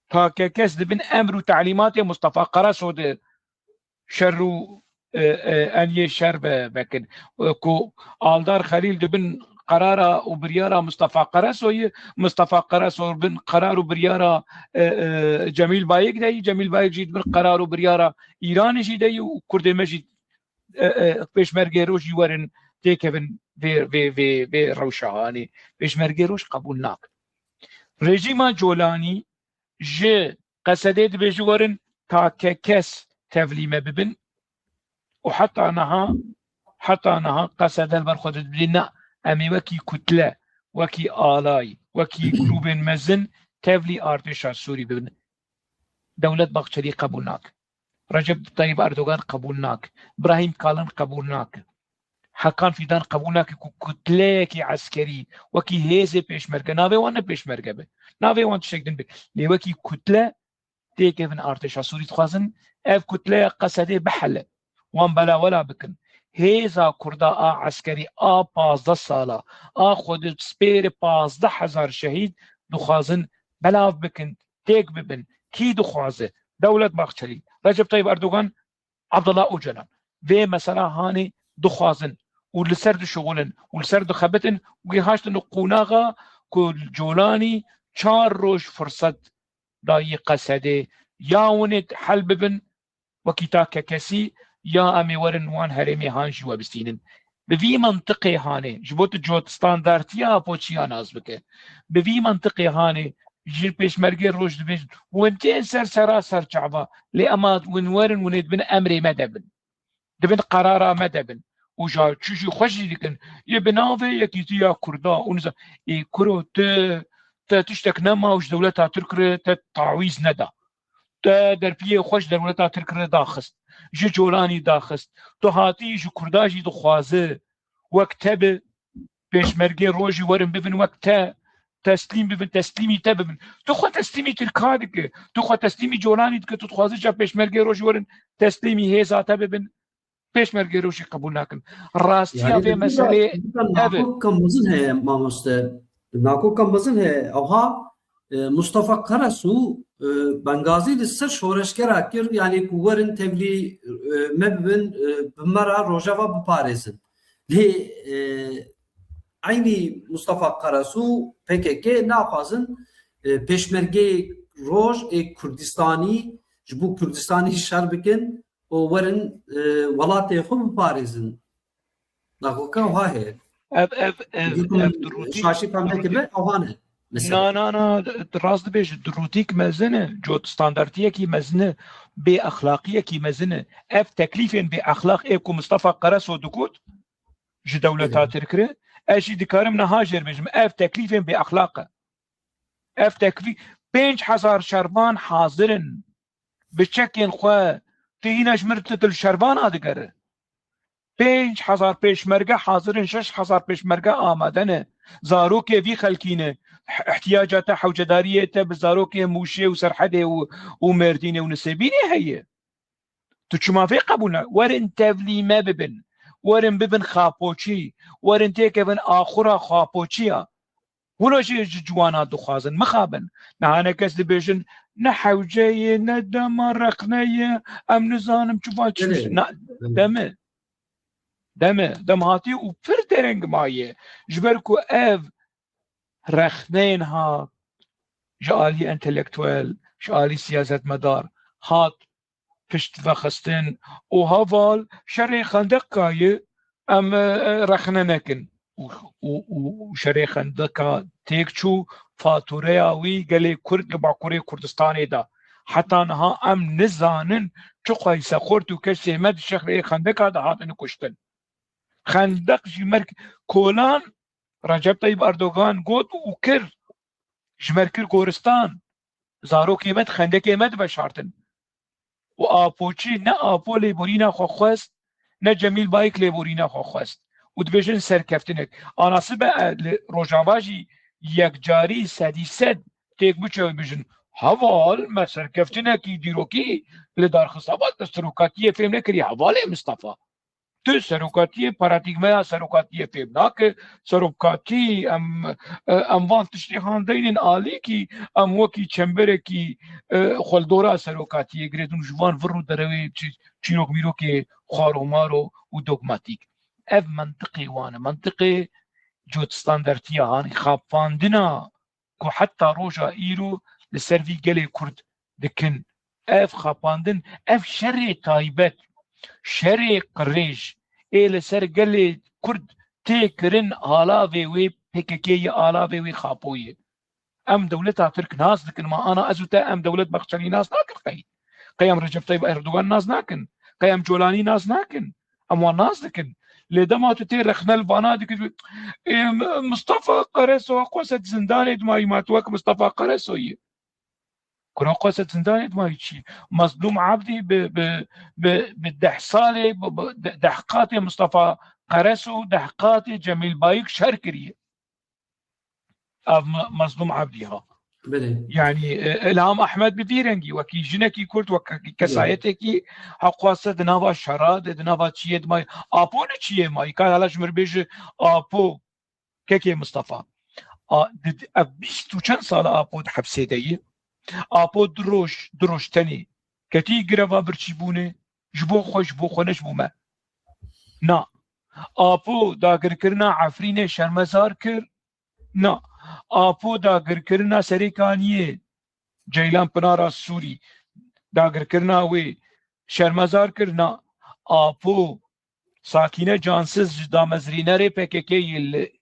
Ta ke kes dibin emr û telîmatê Mistefa Qereso de şer û, e, e, eniyê şer ve-, vekin. E, ku Aldar Xelîl dibin qerara û biryara Mistefa Qeresoyê, Mistefa Qereso bin qerar û biryara, e, e, Cemîl Bayik de yî, Cemîl Bayik jî dibin qerar û biryara Îranê jî de yî û Kurdê me jî, e, e, pêşmergê roj jî werin têkevin vê, vê, vê, vê rewşa hanê. Pêşmergê roj qebûl nakin. Rejîma Colanî ji Qesedê dibêje werin ta ke kes tevlî me bibin û heta niha, heta niha Qesede li ber xwe dibîne, em ê wekî kutle, wekî alay, wekî grûbên mezin tevlî artêşa Sûrî bibin. Dewlet Bahçelî qebûl nake. Recep Tayyip Erdogan qebûl nake. Brahîm Kalin qebûl nake. Hakan Fîdan qebûl nake ku kutleyekî eskerî wekî hêzê pêşmerge, navê wan ne pêşmerge be. Navê wan tiştek din be. Lê wekî kutle têkevin artêşa Sûrî dixwazin, Ev kutleya Qesedê bihele. Wan belawela bikin. Hêza Kurda a eskerî a pazdeh sala, a xwe di spêrê pazdeh hezar şehîd dixwazin belav bikin, têk bibin. Kî dixwaze? Dewlet Bahçelî, Recep Tayyip Erdogan, Abdullah Ocalan. Vê mesela hanê dixwazin û li ser dişixulin û li ser dixebitin û gihaştin li qonaxa ku Colanî çar roj firset dayî Qesedê ya winê hel bibin wekî takekesî ya em ê werin wan herêmê han jî we bistînin. Bi vî mentiqê hanê, ji bo tu cot standartiya apoçiya nas bike. Bi vî mentiqê hanê ji pêşmergê roj dibêjin, win tên ser sera ser çava, lê ema win werin, winê dibin emrê me de bin. Dibin qerara me de bin. Û ja çi jî xwe jî dikin. Yê bi navê Yekîtiya Kurda û niza-, ê kuro te, te tiştek nema û ji dewleta Tirk re te tawîz neda. Te derpiyê xwe ji dewleta Tirk re daxist. Ji Colanî daxist. Tu hatî ji Kurda jî dixwaze wek te bi pêşmergê rojî werin bibin wek te, teslîm bibin, teslîmî te bibin. Tu xwe teslîmî Tirka dike, tu xwe teslîmî Colanî dike, tu dixwaze ca pêşmergê rojî werin teslîmî hêza te bibin. Pêşmergê rojî qebûl nakin. Rastiya Yani vê meseleyê ev e. Nakoka mezin heye mamoste. Nakoka mezin heye. Ewha, e, Mustafa Karasu, e, Bengazî li ser şoreşgera kir, yani ku werin tevlî, e, me bibin, e, bi me re rojeva biparêzin. Lê, e, eynî Mustafa Karasu, P K K naxwazin, e, pêşmergê roj ê Kurdistanî ji bo Kurdistanî şer bikin û werin, e, welatê xwe biparêzin. Naxwe ka wiha heye. Ev, ev, ev, Dikim ev durûtî, şaşî fem durûtî. Nekiribe, ewha ne. Mesela. Na, na, na, rast dibêje, durûtîk mezin e, cot standartiyekî mezin e, bê exlaqiyekî mezin e. Ev teklîfên bê exlaq ê ku Mustafa Karaso dikot ji dewleta Tirk re, ez jî dikarim niha jê re bêjim, ev teklîfên bê exlaq e. Ev teklîf, pênc hezar şervan hazir in. Bi çekên xwe, tu hîna ji mir tu dil şervana digere. Pênc hezar pêşmerge hazir in, şeş hezar pêşmerge amade ne. Zarokê vî xelkî ne. H-, ihtiyaca te, hewcedariyê te bi zarokê Mûşê û Serhedê û, û Mêrdînê û Nisêbînê heye. Tu çima vê qebûl ne? Werin tevlî me bibin. Werin bibin xapoçî. Werin têkevin axura xapoçiya. Wilo jî ji ciwana dixwazin mixabin. Niha ne kes dibêjin, ne hewce ye, ne dema rexne ye, em nizanim çi va çi Belê, bişin. Na, belê. Deme. Deme. Dem hatî û pir dereng maye. Ji ber ku ev rexneyên ha ji alî entelektuel, ji alî siyasetmedar hat pişt vexistin û heval şerê Xendeqa ye em, e, rexne nekin. Û, û, û şerê Xendeqa têk çû, fatûreya wî gelê Kurd li Bakurê Kurdistanê da. Heta niha em nizanin çi qayse xort û kesê me di şerê Xendeqa de hatine kuştin. Xendeq ji mer kolan Recep Tayyip Erdogan got û kir. Ji mer kir goristan. Zarokê me di Xendekê me diveşartin. Û Apoçî ne Apo lêborîna xwe xwest, ne Cemîl Bayik lêborîna xwe xwest. Û dibêjin serkeftinek. Ana sibe, e, li Rojava jî yekcarî sedî sed têk biçe û bijin. Heval me serkeftinekî dîrokî li dar xist. Heval te serokatiyê fêm nekirî. Hevalê Mistefa. Tu serokatiyê, paradîgmeya serokatiyê fêm nake. Serokatî, em, e, em van tiştê han deynên alîkî, em wekî çemberekî, e, xweldora serokatiyê girêdin û ji van vir û derewê çi-, çîrok mîrokê xwaromaro û dogmatîk. Ev mentiqê wan e, mentiqê cotstandartiya, hanî xapandina ku heta roja îro li ser vî gelê Kurd dikin. Ev xapandin, ev şerê taybet, şerê qirêj ê li ser gelê Kurd tê kirin, alavê wê P K K ye, alavê wê Xapo ye. Em dewleta Tirk nas dikin, ma ana ez û te em dewlet Baxçelî nas nakin qey? Qey em Recep Tayyip Erdogan nas nakin? Qey em Colanî nas nakin? Em wan nas dikin. Lê dema tu tê rexne li vana dikir, ê, M-, Mistefa Qereso, qeset zindanê dimayî, ma tu wek Mistefa Qereso yî. Kuro qeset zindanê dimayî çi? Mazlûm Abdî bi, bi, bi, bi deh salê, bi, bi de-, deh qatê Mistefa Qereso û deh qatê Cemîl Bayik şer kiriye. Ev Me-, Mazlûm Ebdî ha. Belê. Yani e, Ilham Ahmed bi vî rengî, wekî jinekî Kurd, wek kesayetekî heqwase di nava şera de, di nava çiyê de mayî. Apo ne çiyê mayî, ka hala ji mir bêje Apo, kekê Mistefa. A, di, di, ev bîst û çend sal Apo di hepsê de ye. Apo du roj, du roj tenê ketî greva birçîbûnê, ji bo xwe, ji bo xwe ne ji bo me. Na. Apo dagirkirina Efrînê şermezar kir. Na. Apo dagirkirina Serêkaniyê, Ceylan Pinara Sûrî, dagirkirina wê şermezar kir. Na. Apo Sakîne Cansiz ji damezrînerê P K K yê li,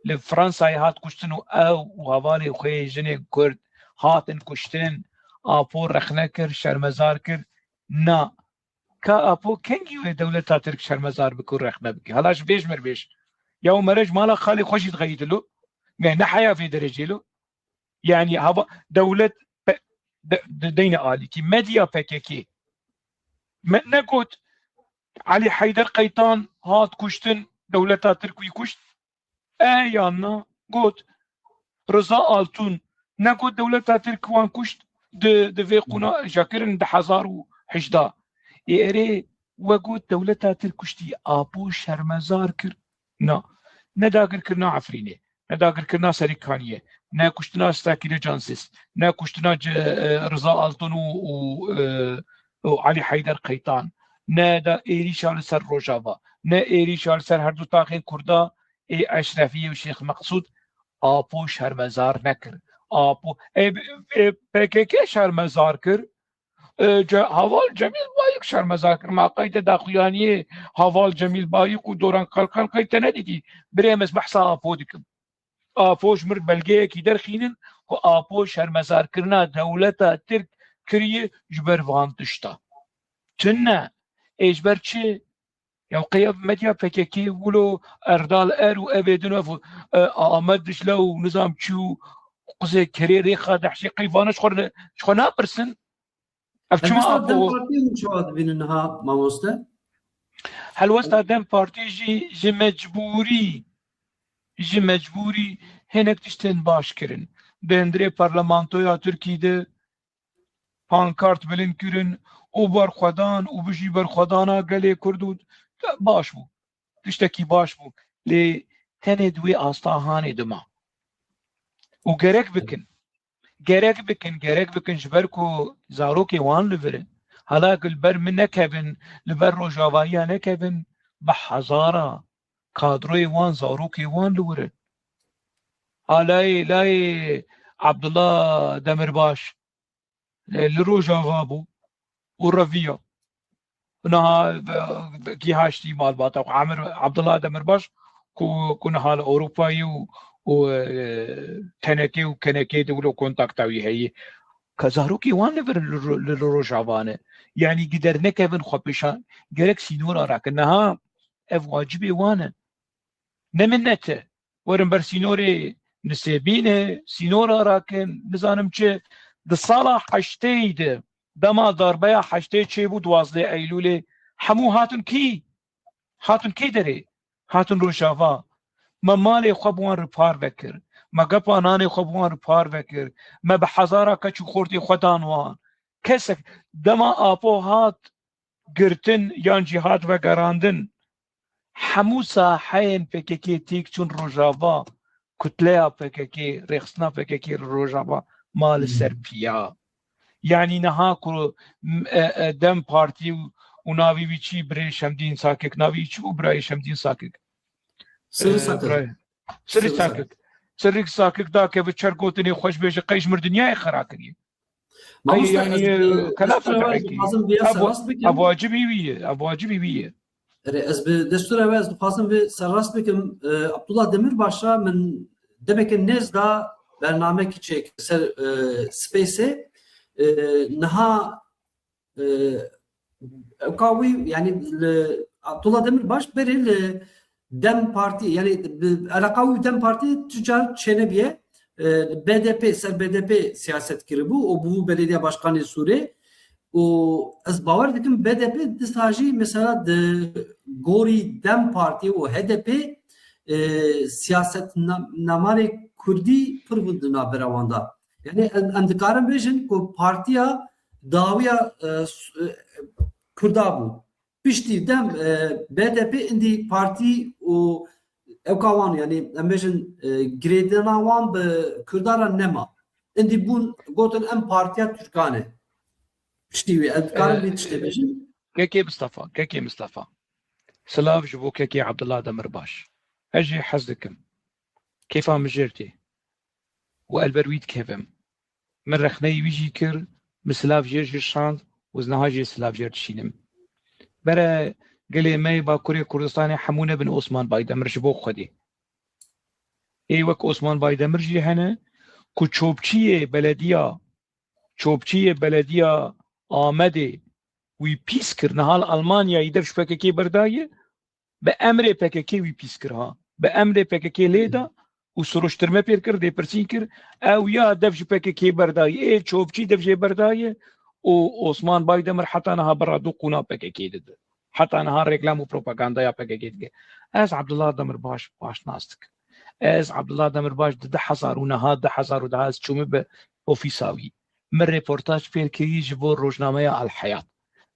li Fransayê hat kuştin û ew û hevalê xwe yê jinên Kurd hatin kuştin. Apo rexne kir, şermezar kir. Na. Ka Apo kengî wê dewleta Tirk şermezar bike û rexne bike? Hala ji vê ji mir bêj. Ya û mere ji mala xalê xwe jî dixeyî dilo. Me ne heya vê derecê lo. Yani hava dewlet pe- de- de- deyne alîkî. Medya P K K. Me negot Elî Heyder Qeytan hat kuştin, dewleta Tirk wî kuşt. E yan na got Riza Altun, negot dewleta Tirk wan kuşt, di, di vê qûna jakirin di hezar û hejdeh. Ê erê we got dewleta Tirk kuştî, Apo şermezar kir. Na. Ne dagirkirina Efrînê, ne dagirkirina Serîkaniyê, ne kuştina Sakîne Cansiz, ne kuştina Ce- e, Riza Altun û, û, e, û Elî Heyder Qeytan, ne de êrîşa li ser Rojava, ne êrîşa li ser her du taxên Kurda ê Eşrefiyê û Şêx Meqsûd. Apo şermezar nekir. Apo, e, e, P K K şermezar kir. E, Ce- Heval Cemîl Bayik şermezar kir. Ma qey te daxuyaniyê Heval Cemîl Bayik û Doran Kalkan qey te nedîtî? Birê em ez behsa Apo dikim. Apo ji mir belgeyekî derxînin ku Apo şermezarkirina dewleta Tirk kiriye ji ber van tişta. Tune. Ê ji ber çi? Ya qey ev medya P K K wilo Erdal Er û evê din ev, e, Amed Dicle û nizam çi û quzê kerê rêxa dehşê qey vana ji xwe ne- ji xwe napirsin? Ev çima Apo? Dem Partiyê hûn çawa dibînin niha mamoste? Helwesta Dem Partiyê jî ji mecbûrî, ji mecbûrî hinek tiştên baş kirin. Di hundirê parlamentoya Tirkî de pankart bilind kirin û berxwedan û bijî berxwedana gelê Kurd û baş bû. Tiştekî baş bû. Lê tenê di wê asta hanê dima. Û gerek bikin. Gerek bikin, gerek bikin ji ber ku zarokê wan li vir in. Hala ku li ber min nekevin, li ber Rojavahiya nekevin, bi hezara kadroyê wan, zarokê wan li wir in. A layê, layê Abdullah Demirbaş, e, li Rojava bû û reviya. Niha, e, kî haştî malbata xwe, Emir Abdullah Demirbaş, ku, ku niha li Ewropayê û, û, e, tenekê û kenekê de wilo kontakta wî heye. Ka zarokê wan li vir li ro-, li Rojava ne. Yanî gider nekevin xwe pêşan, gerek sînora rakin. Niha ev wacibê wan e. Ne min ne te. Werin ber sînorê Nisêbînê, sînora rakin, nizanim çi. Di sala heştê de, dema darbeya heştê çêbû, duwazdeh Eylûlê, hemû hatin kî? Hatin kê derê? Hatin Rojava. Me malê xwe bi wan re parve kir. Me gepa nanê xwe bi wan re parve kir. Me bi hezara keç û xortê xwe dan wan. Kesek dema Apo hat girtin yan jî hat vegerandin, hemû saheyên P K K têk çûn Rojava, kutleya P K K, rêxistina P K K li Rojava ma li ser piya. Yanî niha ku, m, e, e, Dem Partî û, û navî wî çi, birê Şemdîn Sakik, navî wî çi bû birayê Şemdîn Sakik? Sirri E, Sakik. birayê- Sirri Sirri Sakik. Sakik. Sirri Sakik da keve çer gotinê xwe ji bêje qey ji mir dinyayê xera kiriye. Qey Mamoste, yanî, ez, e, e, kela destûra we ez fetihekî. dixwazim vê Ev, serrast bikim. Ev wacibî wî ye, ev wacibî wî ye. Erê, ez bi destûra we ez dixwazim vê serrast bikim. E, Abdullah Demirbaşa min demeke nêz da bernamekî çêkir ser, e, Space'ê. E, niha, e, ewka wî, yanî li Abdullah Demirbaş berê li Dem Partî, yanî bi eleqa wî Dem Partî tu car çênebiye. E, B D P, ser B D P siyaset kiribû û bûbû belediya başkanê Sûrê. Û ez bawer dikim B D P dîsa jî mesela di gorî Dem Partî û H D P, e, siyasetna-, namarê kurdî pir bû di navbera wan de. Yani em, em dikarin bêjin ku partiya dawiya e, s- e, Kurda bû. Piştî dem e, B D P indî partî û ewka wan, yani em bêjin e, girêdana wan bi Kurda re nema. Indî bûn gotin em partiya Türkan e. Piştî wî em dikarin vê tiştê bêjin. Kekê Mistefa, Kekê Mistefa. Silav ji bo Kekê Abdullah Demirbaş. Ez jê hez dikim. Kêfa min jêr tê. Û elber wî dikevim. Min rexneyê wî jî kir, min silav jêr jî şand û ez niha jê silav jêr dişînim. Bere gelê me yê Bakurê Kurdistanê hemû nebin Osman Baydemir ji bo Xwedê. Ê wek Osman Baydemir jî hene ku çopçiyê belediya, çopçiyê belediya Amedê wî pîs kir, niha li Almanyayê dev ji P K K berdaye, bi emrê P K K wî pîs kir ha. Bi emrê P K K lê da û soruştirme pêr kir, lêpirsîn kir. Ew ya dev ji P K K berdayê, ê çopçî dev jê berdayê û Osman Baydemir heta niha bira du qûna P K K dide. Heta niha reklam û propagandaya P K K dike. Ez Abdullah Demirbaş baş nas dikim. Ez Abdullah Demirbaş di du hezar û niha, du hezar û deh ez çûme bi ofîsa wî. Min reportaj pêr kirî ji bo rojnameya Al Hayat.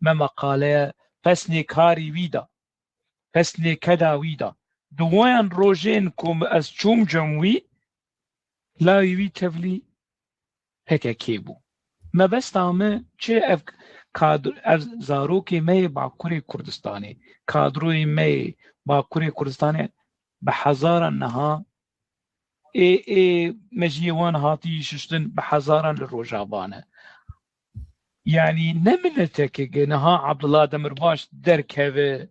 Me meqaleya pesnê karî wî da. Pesnê keda wî da. Di wayan rojên ku ez çûm cem wî, lawî wî tevlî P K K bû. Mebesta me çi ev kadr-, ev zarokê me yê Bakurê Kurdistanê, kadroyê me yê Bakurê Kurdistanê bi hezaran niha ê, ê mejiyê wan hatî şiştin bi hezaran li Rojava ne. Yanî ne mineteke ge niha Abdullah Demirbaş derkeve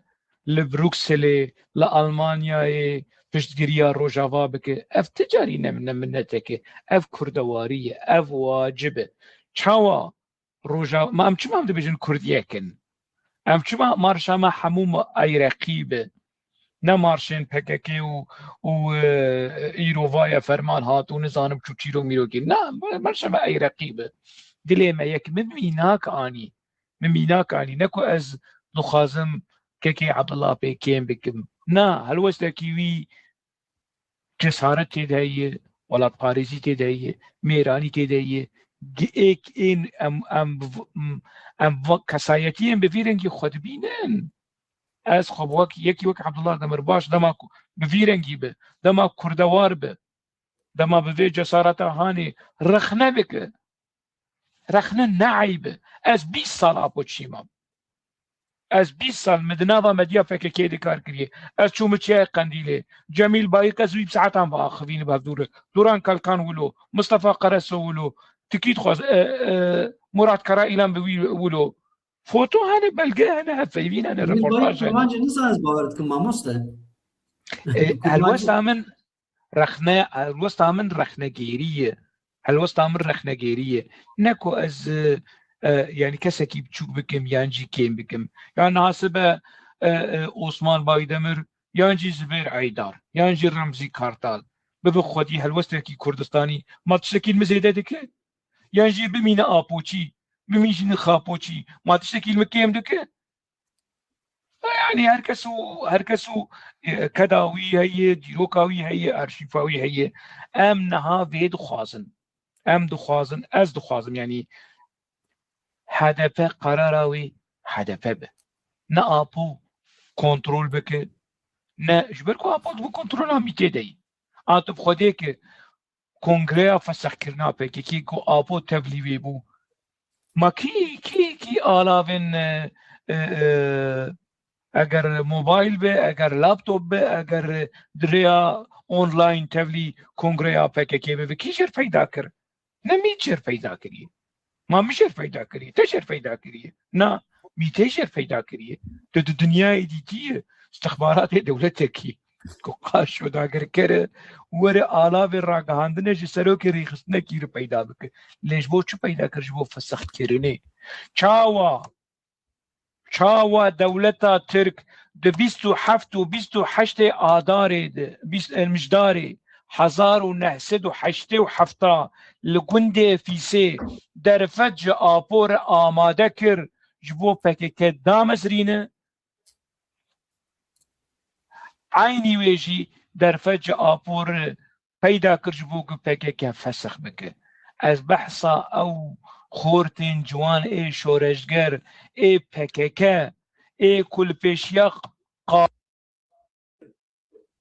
li Brukselê, li Almanyayê piştgiriya Rojava bike. Ev ti carî ne, ne mineteke. Ev kurdewarî ye, ev wacib e. Çawa Rojava, ma em çima em dibêjin Kurd yek in? Em çima marşa me hemû me eyreqî be? Ne marşên P K K û, û, e, îro vaye ferman hat û nizanim çû çîro mîrokî. Na, marşa me eyreqî be. Dilê me yek, min mînak anî. Min mînak anî. Ne ku ez dixwazim Kekê Abdullah pê kêm bikim. Na, helwestekî wî cesaret tê de heye, welatparêzî tê de heye, mêranî tê de heye. Gi-, êk ên em, em, em, em va-, kesayetiyên bi vî rengî xwe dibînin. Ez xwe bi wek, yekî wek Abdullah Demirbaş dema ku bi vî rengî bi, dema kurdewar bi, dema bi vê cesareta hanê rexne bike, rexne ne eyb e. Ez bîst sal Apo çî mam. Ez bîst sal min di nava medya P K K de kar kiriye. Ez çûme çiyayê Qendîlê. Cemîl Bayik ez wî bi saetan ve axivînim hevdû re. Duran Kalkan wilo, Mustafa Karaso wilo, tikî dixwaz, e, e, Murat Karaîlan bi wî wilo. Foto hene, belge hene, hevpeyvîn hene, Cemîl Bayik reportaj hene. Kurmancî niza ez bawer dikim mamoste. E, Kurmancî helwesta min rexne, helwesta min rexnegêrî ye. Helwesta min rexnegêrî ye. Ne ku ez, e, e, yanî kesekî biçûk bikim yan jî kêm bikim. Yan nasibe, e, e, Osman Baydemir, yan jî Zibêr Eydar, yan jî Remzî Kartal. Bibe xwedî helwestekî Kurdistanî, ma tiştekî li min zêde dike? Yan jî bimîne Apoçî, bimîjîne Xapoçî, ma tiştekî li min kêm dike? Yanî her kes û, her kes û, e, keda wî heye, dîroka wî heye, arşîfa wî heye. Em niha vê dixwazin. Em dixwazin, ez dixwazim, yanî H D P karara wî H D P be. Ne Apo kontrol bike, ne, ji ber ku Apo di bo kontrola mîtê de ye. A tu bi Xwedê ke kongreya fesexkirina P K K ku Apo tevlî wê bû. Ma kî, kî, kî alavên, e, e, e, eger mobayl be, eger laptop be, eger di rêya online tevlî kongreya P K K be, kî jêr peyda kir? Ne mît jêr peyda kiriye. Ma min jêr peyda kiriye, te jêr peyda kiriye. Na, mîtê jêr peyda kiriye. Tu di dinyayê dîtiye, istixbaratê dewletekî ku qaşo dagirker e, were alavê ragihandine ji serokê rêxistinekî re peyda bike. Lê ji bo çi peyda kir? Ji bo fesextkirinê. Çawa, çawa dewleta Tirk di bîst û heft û bîst û heştê Adarê de, bîst, e, Mijdarê hezar û neh sed û heştê û heft li gundê Fîsê derfet ji Apo re amade kir, ji bo P K K damezrîne? Eynî wê jî derfet ji Apo re peyda kir ji bo ku P K K fesex bike. Ez behsa ew xortên ciwan ê şoreşger, ê P K K, ê ku li pêşiya qa-,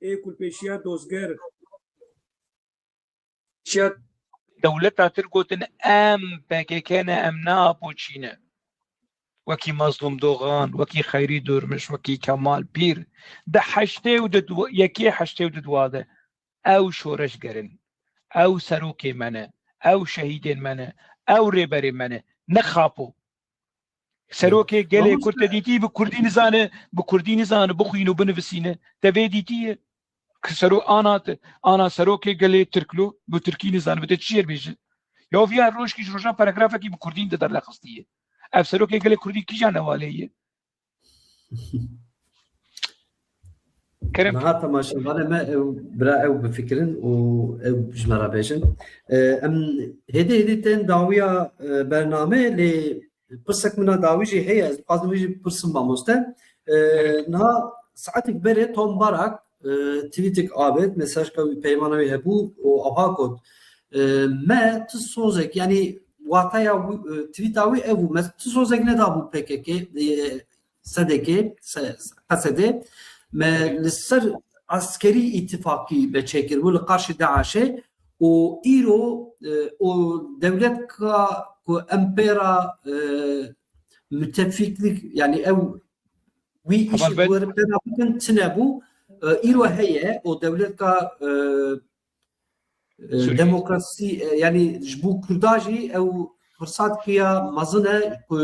ê ku li pêşiya dozger, pêşiya dewleta Tirk gotin, em P K K ne, em ne Apo çî ne. Wekî Mazlûm Dogan, wekî Xeyrî Durmuş, wekî Kemal Pîr, di heştê û di du-, yekê heştê û di dua de ew şoreşger in, ew serokê me ne, ew şehîdên me ne, ew rêberên me ne, ne Xapo. Serokê gelê Kurd te dîtî bi Kurdî nizane, bi Kurdî nizane bixwîn û binivîsîne. Te vê dîtiye? Ki sero-, ana te, ana serokê gelê Tirk lo, bi Tirkî nizane, bi te çi jê bêje? Ya viya rojkî ji rojan paragrafekî bi Kurdî de dernexistiye. Ev serokê gelê Kurdî kîjan newalê ye? Kerem. Niha temaşevanê me ew bira ew bifikirin û ew ji me re bêjin. E, em hêdî hêdî tên dawiya, e, bernameyê, lê pirsek min a dawî jî heye, ez dixwazim wî jî bipirsim mamoste. E, Evet. Niha saetek berê Tom Barak, e, tweetek avêt, mesajka wî, peymana wî hebû û awha got, e, me tu sozek, yanî wateya wî, e, tweeta wî ev bû, me tu sozek nedabû P K K, e, S D K, se-, S D K, me Evet. li ser eskerî îtifakî me çêkiribû li qarşî DAIŞê û îro, e, û dewletka ku em pê re, e, müttefiklik, yani ew wî îşê Hevalbet. ku em pê re bikin tune bû, e, îro heye û dewletka, e, e, Sûriyê. Demokrasî, e, yani ji bo Kurda jî ew firsatkiya mezin e ku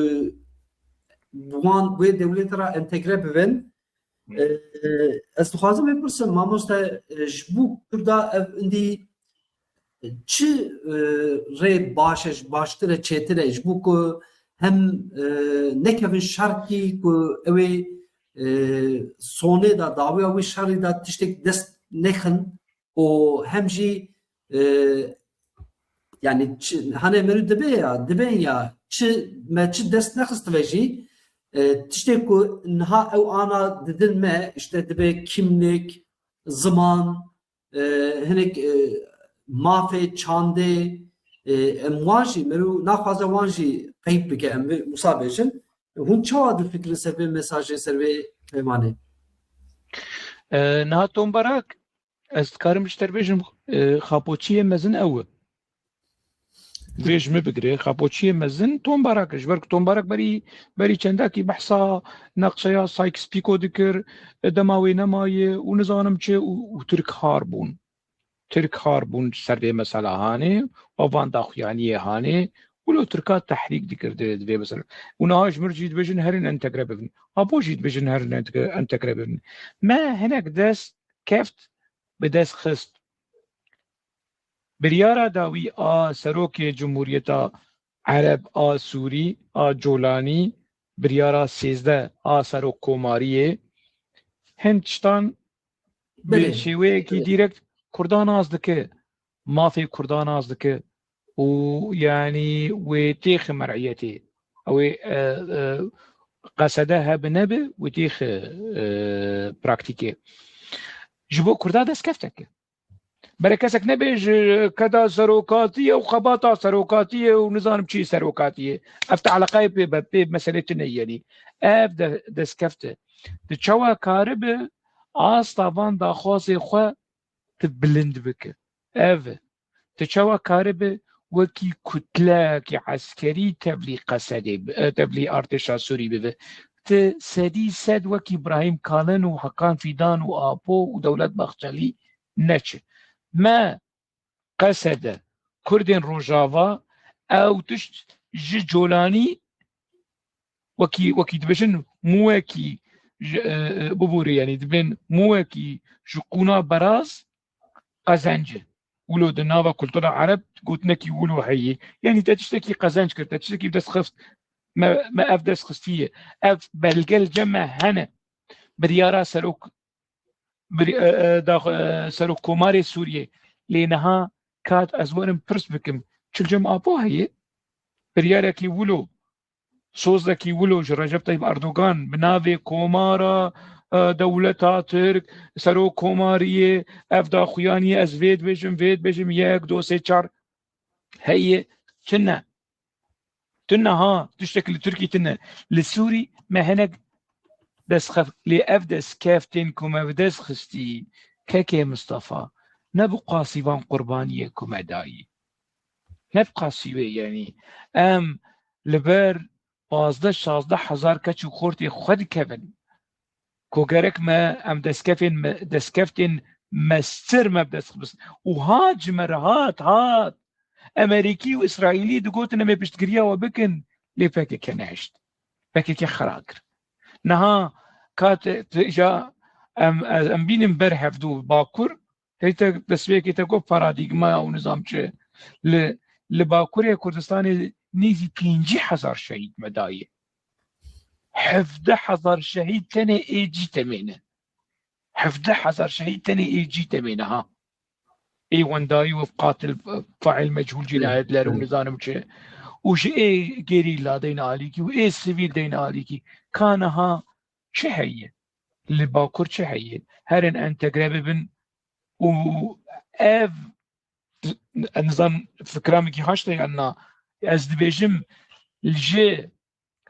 bi wan wê dewletê re entegre bibin. Hı. E, e, ez dixwazim vê pirsim, mamoste, e, ji bo Kurda ev indî çi, e, rê baş e, baştir e, çêtir e, ji bo ku hem, e, nekevin şerkî ku ew ê, e, sonê de, dawiya wî şerî de tiştek dest nexin, û hem jî, e, yani çi, hane merû dibe ya, dibe ya, çi, me çi dest nexistibe jî, e, tiştê ku niha ew ana didin me, işte dibe kimlik, ziman, e, hinek, e, mafê çandê, e, em wan jî, merû naxwaze wan jî qeyp bike, em vê wisa bêjin. Hûn çawa difikirin ser vê mesajê, ser vê peymanê? E, niha Tom Barak, ez dikarim ji te bêjim, e, xapoçiyê mezin ew e. Vê ji min bigire, xapoçiyê mezin Tom Barak e. Ji ber ku Tom Barak berî, berî çendakî behsa nexşeya Sykes-Picot dikir, e, dema wê nemaye û nizanim çi û, û Tirk har bûn. Tirk har bûn ser vê mesela hanê, û van daxuyaniyê hanê, wilo Tirka tehrîk dikir di, di vê mesela. Û niha ji mir jî dibêjin herin entegre bibin. Apo jî dibêjin herin entegre, entegre bibin. Me hinek dest keft bi dest xist. Biryara dawî a Serokê Cumhuriyeta Ereb a Sûrî a Colanî, biryara sêzdeh a Serokkomariyê, hin tiştan bi Belê. şêweyekî Belê. dîrekt Kurdan nas dike, mafê Kurdan nas dike û yanî wê têxi mer'iyetê. Ew ê, e, e, qesede hebe nebe, wê têxi, e, praktîkê. Ji bo Kurda destkefteke. Bere kesek nebêje keda serokatî ye û xebata serokatî ye û nizanim çi serokatî ye. Ev te eleqeyê pê be, pê meselê tune yenî. Ev de, destkeftî. Di çawa karibe asta van daxwazê xwe tu bilind bike. Ev e. Tu çawa karibe wekî kutleyekî eskerî tevlî qesedê bi-, e, tevlî artêşa Sûrî bibe? Tu sedî sed wekî Îbrahîm Kalin û Hakan Fîdan û Apo û Dewlet Bahçelî neçi. Me qesede Kurdên Rojava ew tişt ji Colanî wekî, wekî dibêjin mûyekî ji, e, e, bibûrê, yanî dibên mûyekî ji qûna beraz qezenc e. Wilo di nava kultura Ereb gotinekî wilo heye. Yanî te tiştekî qezenc kir, te tiştekî dest xift. Me, me ev dest xistiye. Ev belge li cem me hene. Biryara serok, bir, e, e, dax-, e, serok komarê Sûriyê. Lê niha kat ez werim pirs bikim. Çi li cem Apo heye? Biryarekî wilo, sozekî wilo ji Recep Tayyip Erdogan bi navê Komara, e, Dewleta Tirk, Serok Komariyê, ev daxuyaniyê, ez vê dibêjim, vê dibêjim, yek, do, sê, çar. Heye, tune. Tune ha, tiştek li Tirkî tune. Li Sûrî me hinek destxef-, lê ev destkeftên ku me bi dest xistî, kekê Mistefa, ne bi qasî van qurbaniyê ku me dayî. Ne bi qasî wê, yanî em li ber pazdeh şazdeh hezar keç û xortê xwe dikevin. Ku gerek me em deskefên me, destkeftên mestir me bi dest xibist. Û hat ji me re hat, hat. Emerîkî û Îsraîlî digotin em ê piştgiriya we bikin, lê P K K nehişt. P K K xera kir. Niha ka te, te îja em, em bînin ber hevdû Bakur, Hey te destpêkê te got paradîgmaya û nizam çi? Li, li Bakurê Kurdistanê nêzî pêncî hezar şehîd me daye. Hevdeh hezar şehîd tenê ê cî temê ne. Hevdeh hezar şehîd tenê ê cî temê ne ha. Ê wendayî û qatil, fail meçhûl, cinayetler û nizanim çi. Û ji ê gerîla deyne alîkî û ê sivîl deyne alîkî. Ka niha çi heye? Li Bakur çi heye? Herin entegre bibin û ev, nizam fikra min kî haşt e yan na, ez dibêjim, ji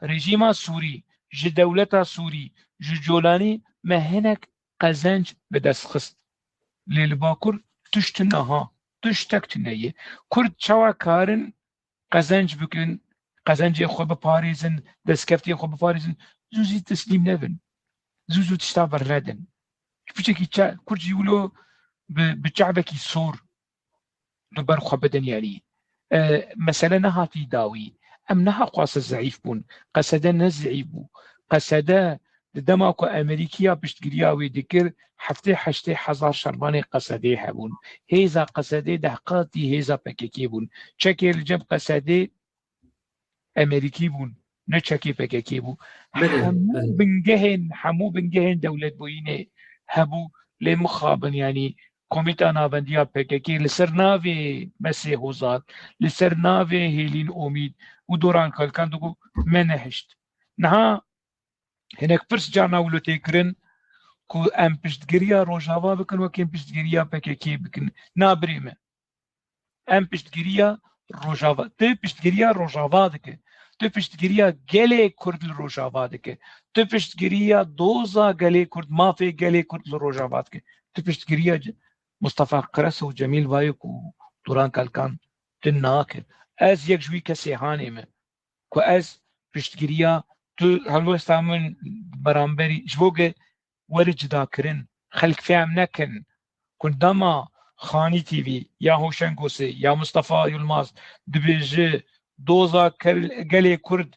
rejîma Sûrî, ji dewleta Sûrî, ji Colanî me hinek qezenc bi dest xist. Lê li Bakur tişt tune ha, tiştek tune ye. Kurd çawa karin qezenc bikin, qezencê xwe biparêzin, destkeftiyê xwe biparêzin, zû zî teslîm nebin. Zû zû tişta bernedin. Piçekî çe-, Kurd jî wilo bi, bi çavekî sor li ber xwe bidin, yanî, e, mesele nehatî dawî. Em neha xwase zeîf bûn. Qesede ne zeîf bû. Qesede di dema ku Amerîkiya piştgiriya wê dikir, heftê heştê hezar şervanê Qesedê hebûn. Hêza Qesedê deh qatî hêza P K K bûn. Çekê li cem Qesedê Amerîkî bûn, ne çekê P K K bû. Belê, hemû belê. Bingehên, hemû bingehên dewletbûyînê hebû, lê mixabin, yanî Komîta Navendiya P K K li ser navê Mesê Hozat, li ser navê Hêlîn Omîd û Doran Kalkan digot, me nehişt. Niha hinek pirs carna wilo tê kirin ku em piştgiriya Rojava bikin, wekî em piştgiriya P K K bikin. Na birê me. Em piştgiriya Rojava, tu piştgiriya Rojava dike. Tu piştgiriya gelê Kurd li Rojava dike. Tu piştgiriya doza gelê Kurd, mafê gelê Kurd li Rojava dike. Tu piştgiriya Ce-, Mustafa Qres û Cemîl Bayik û Duran Kalkan tu nake. Ez yek ji wî kesê hanê me. Ku ez piştgiriya tu helwesta min beramberî ji bo ge were cudakirin. Xelk fêm nekin ku dema Xanî T V ya Hoşengosê ya Mustafa Yilmaz dibêje doza kel-, gelê Kurd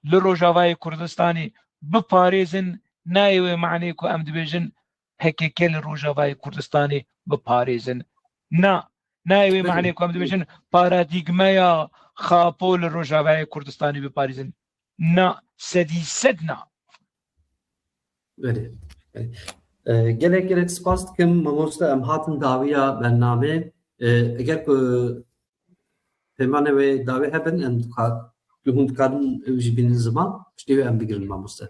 li Rojavayê Kurdistanê biparêzin, nayê wê manê ku em dibêjin P K K li Rojavayê Kurdistanê biparêzin. Na, nayê wê Belê. Manê ku em dibêjin paradîgmeya Xapo li Rojavayê Kurdistanê biparêzin. Na, sedî sed na. Belê. Belê. E, gelek, gelek spas dikim mamoste, em hatin dawiya bernamê. E, eger ku peymanê wê dawî hebin, em dika-, hûn dikarin ew jî bînin ziman, piştî wê em bigirin mamoste.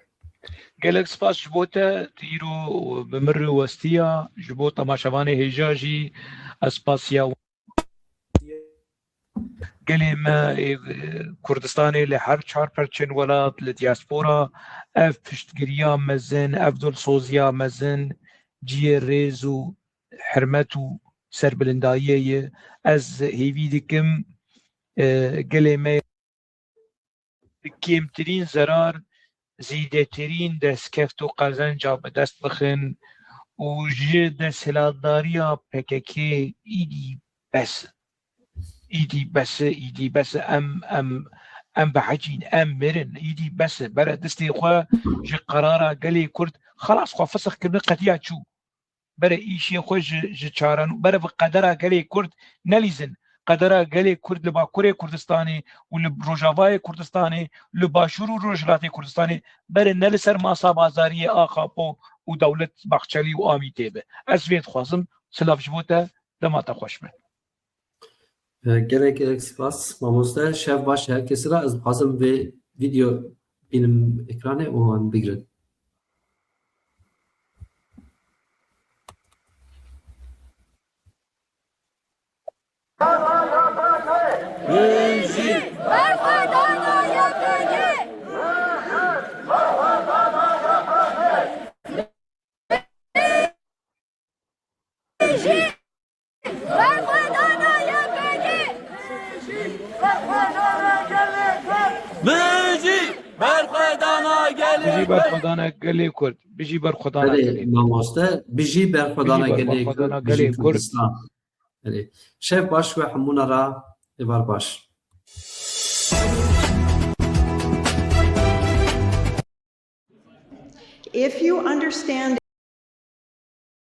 Gelek spas ji bo te, tu îro bi min re westiya, ji bo temaşevanê hêja jî ez spasiya gelê me ê Kurdistanê li her çar perçên welat, li diaspora, ev piştgiriya mezin, ev dilsoziya mezin, cihê rêz û hurmet û serbilindayiyê ye. Ez hêvî dikim, e, gelê me bi kêmtirîn zerar zêdetirîn destkeft û qezenca bi dest bixin û ji desthilatdariya P K K îdî bes e. Îdî bes e, îdî bes e. Em, em, em behecîn, em mirin. Îdî bes e. Bere destê xwe ji qerara gelê Kurd, xelas xwe fisix kirine, qediya çû. Bere îşê xwe ji, ji çaren, bere bi qedera gelê Kurd nelîzin. Qedera gelê Kurd li Bakurê Kurdistanê û li Rojavayê Kurdistanê, li Başûr û Rojhilatê Kurdistanê, bere ne li ser masa bazariyê a Xapo û Dewlet Bahçelî û Amîtê be. Ez vê dixwazim, silav ji bo te, dema te xweş be. Gelek, gelek spas mamoste. Şev baş her kesî re. Ez dixwazim vê vîdeo bînim ekranê û em bigirin. Bijî! Berxwedana Y P G! Bijî! Berxwedana Y P G! Bijî! Berxwedana gelê Bijî Kurd! Berxwedana gelê Kurd! Bijî berxwedana Belê, gelê Kurd! Mamoste, bijî berxwedana Bijî gelê berxwedana Kurd, gelê bijî Kurd. Kurdistan. Belê. Şev baş we hemûna ra, êvar baş. If you understand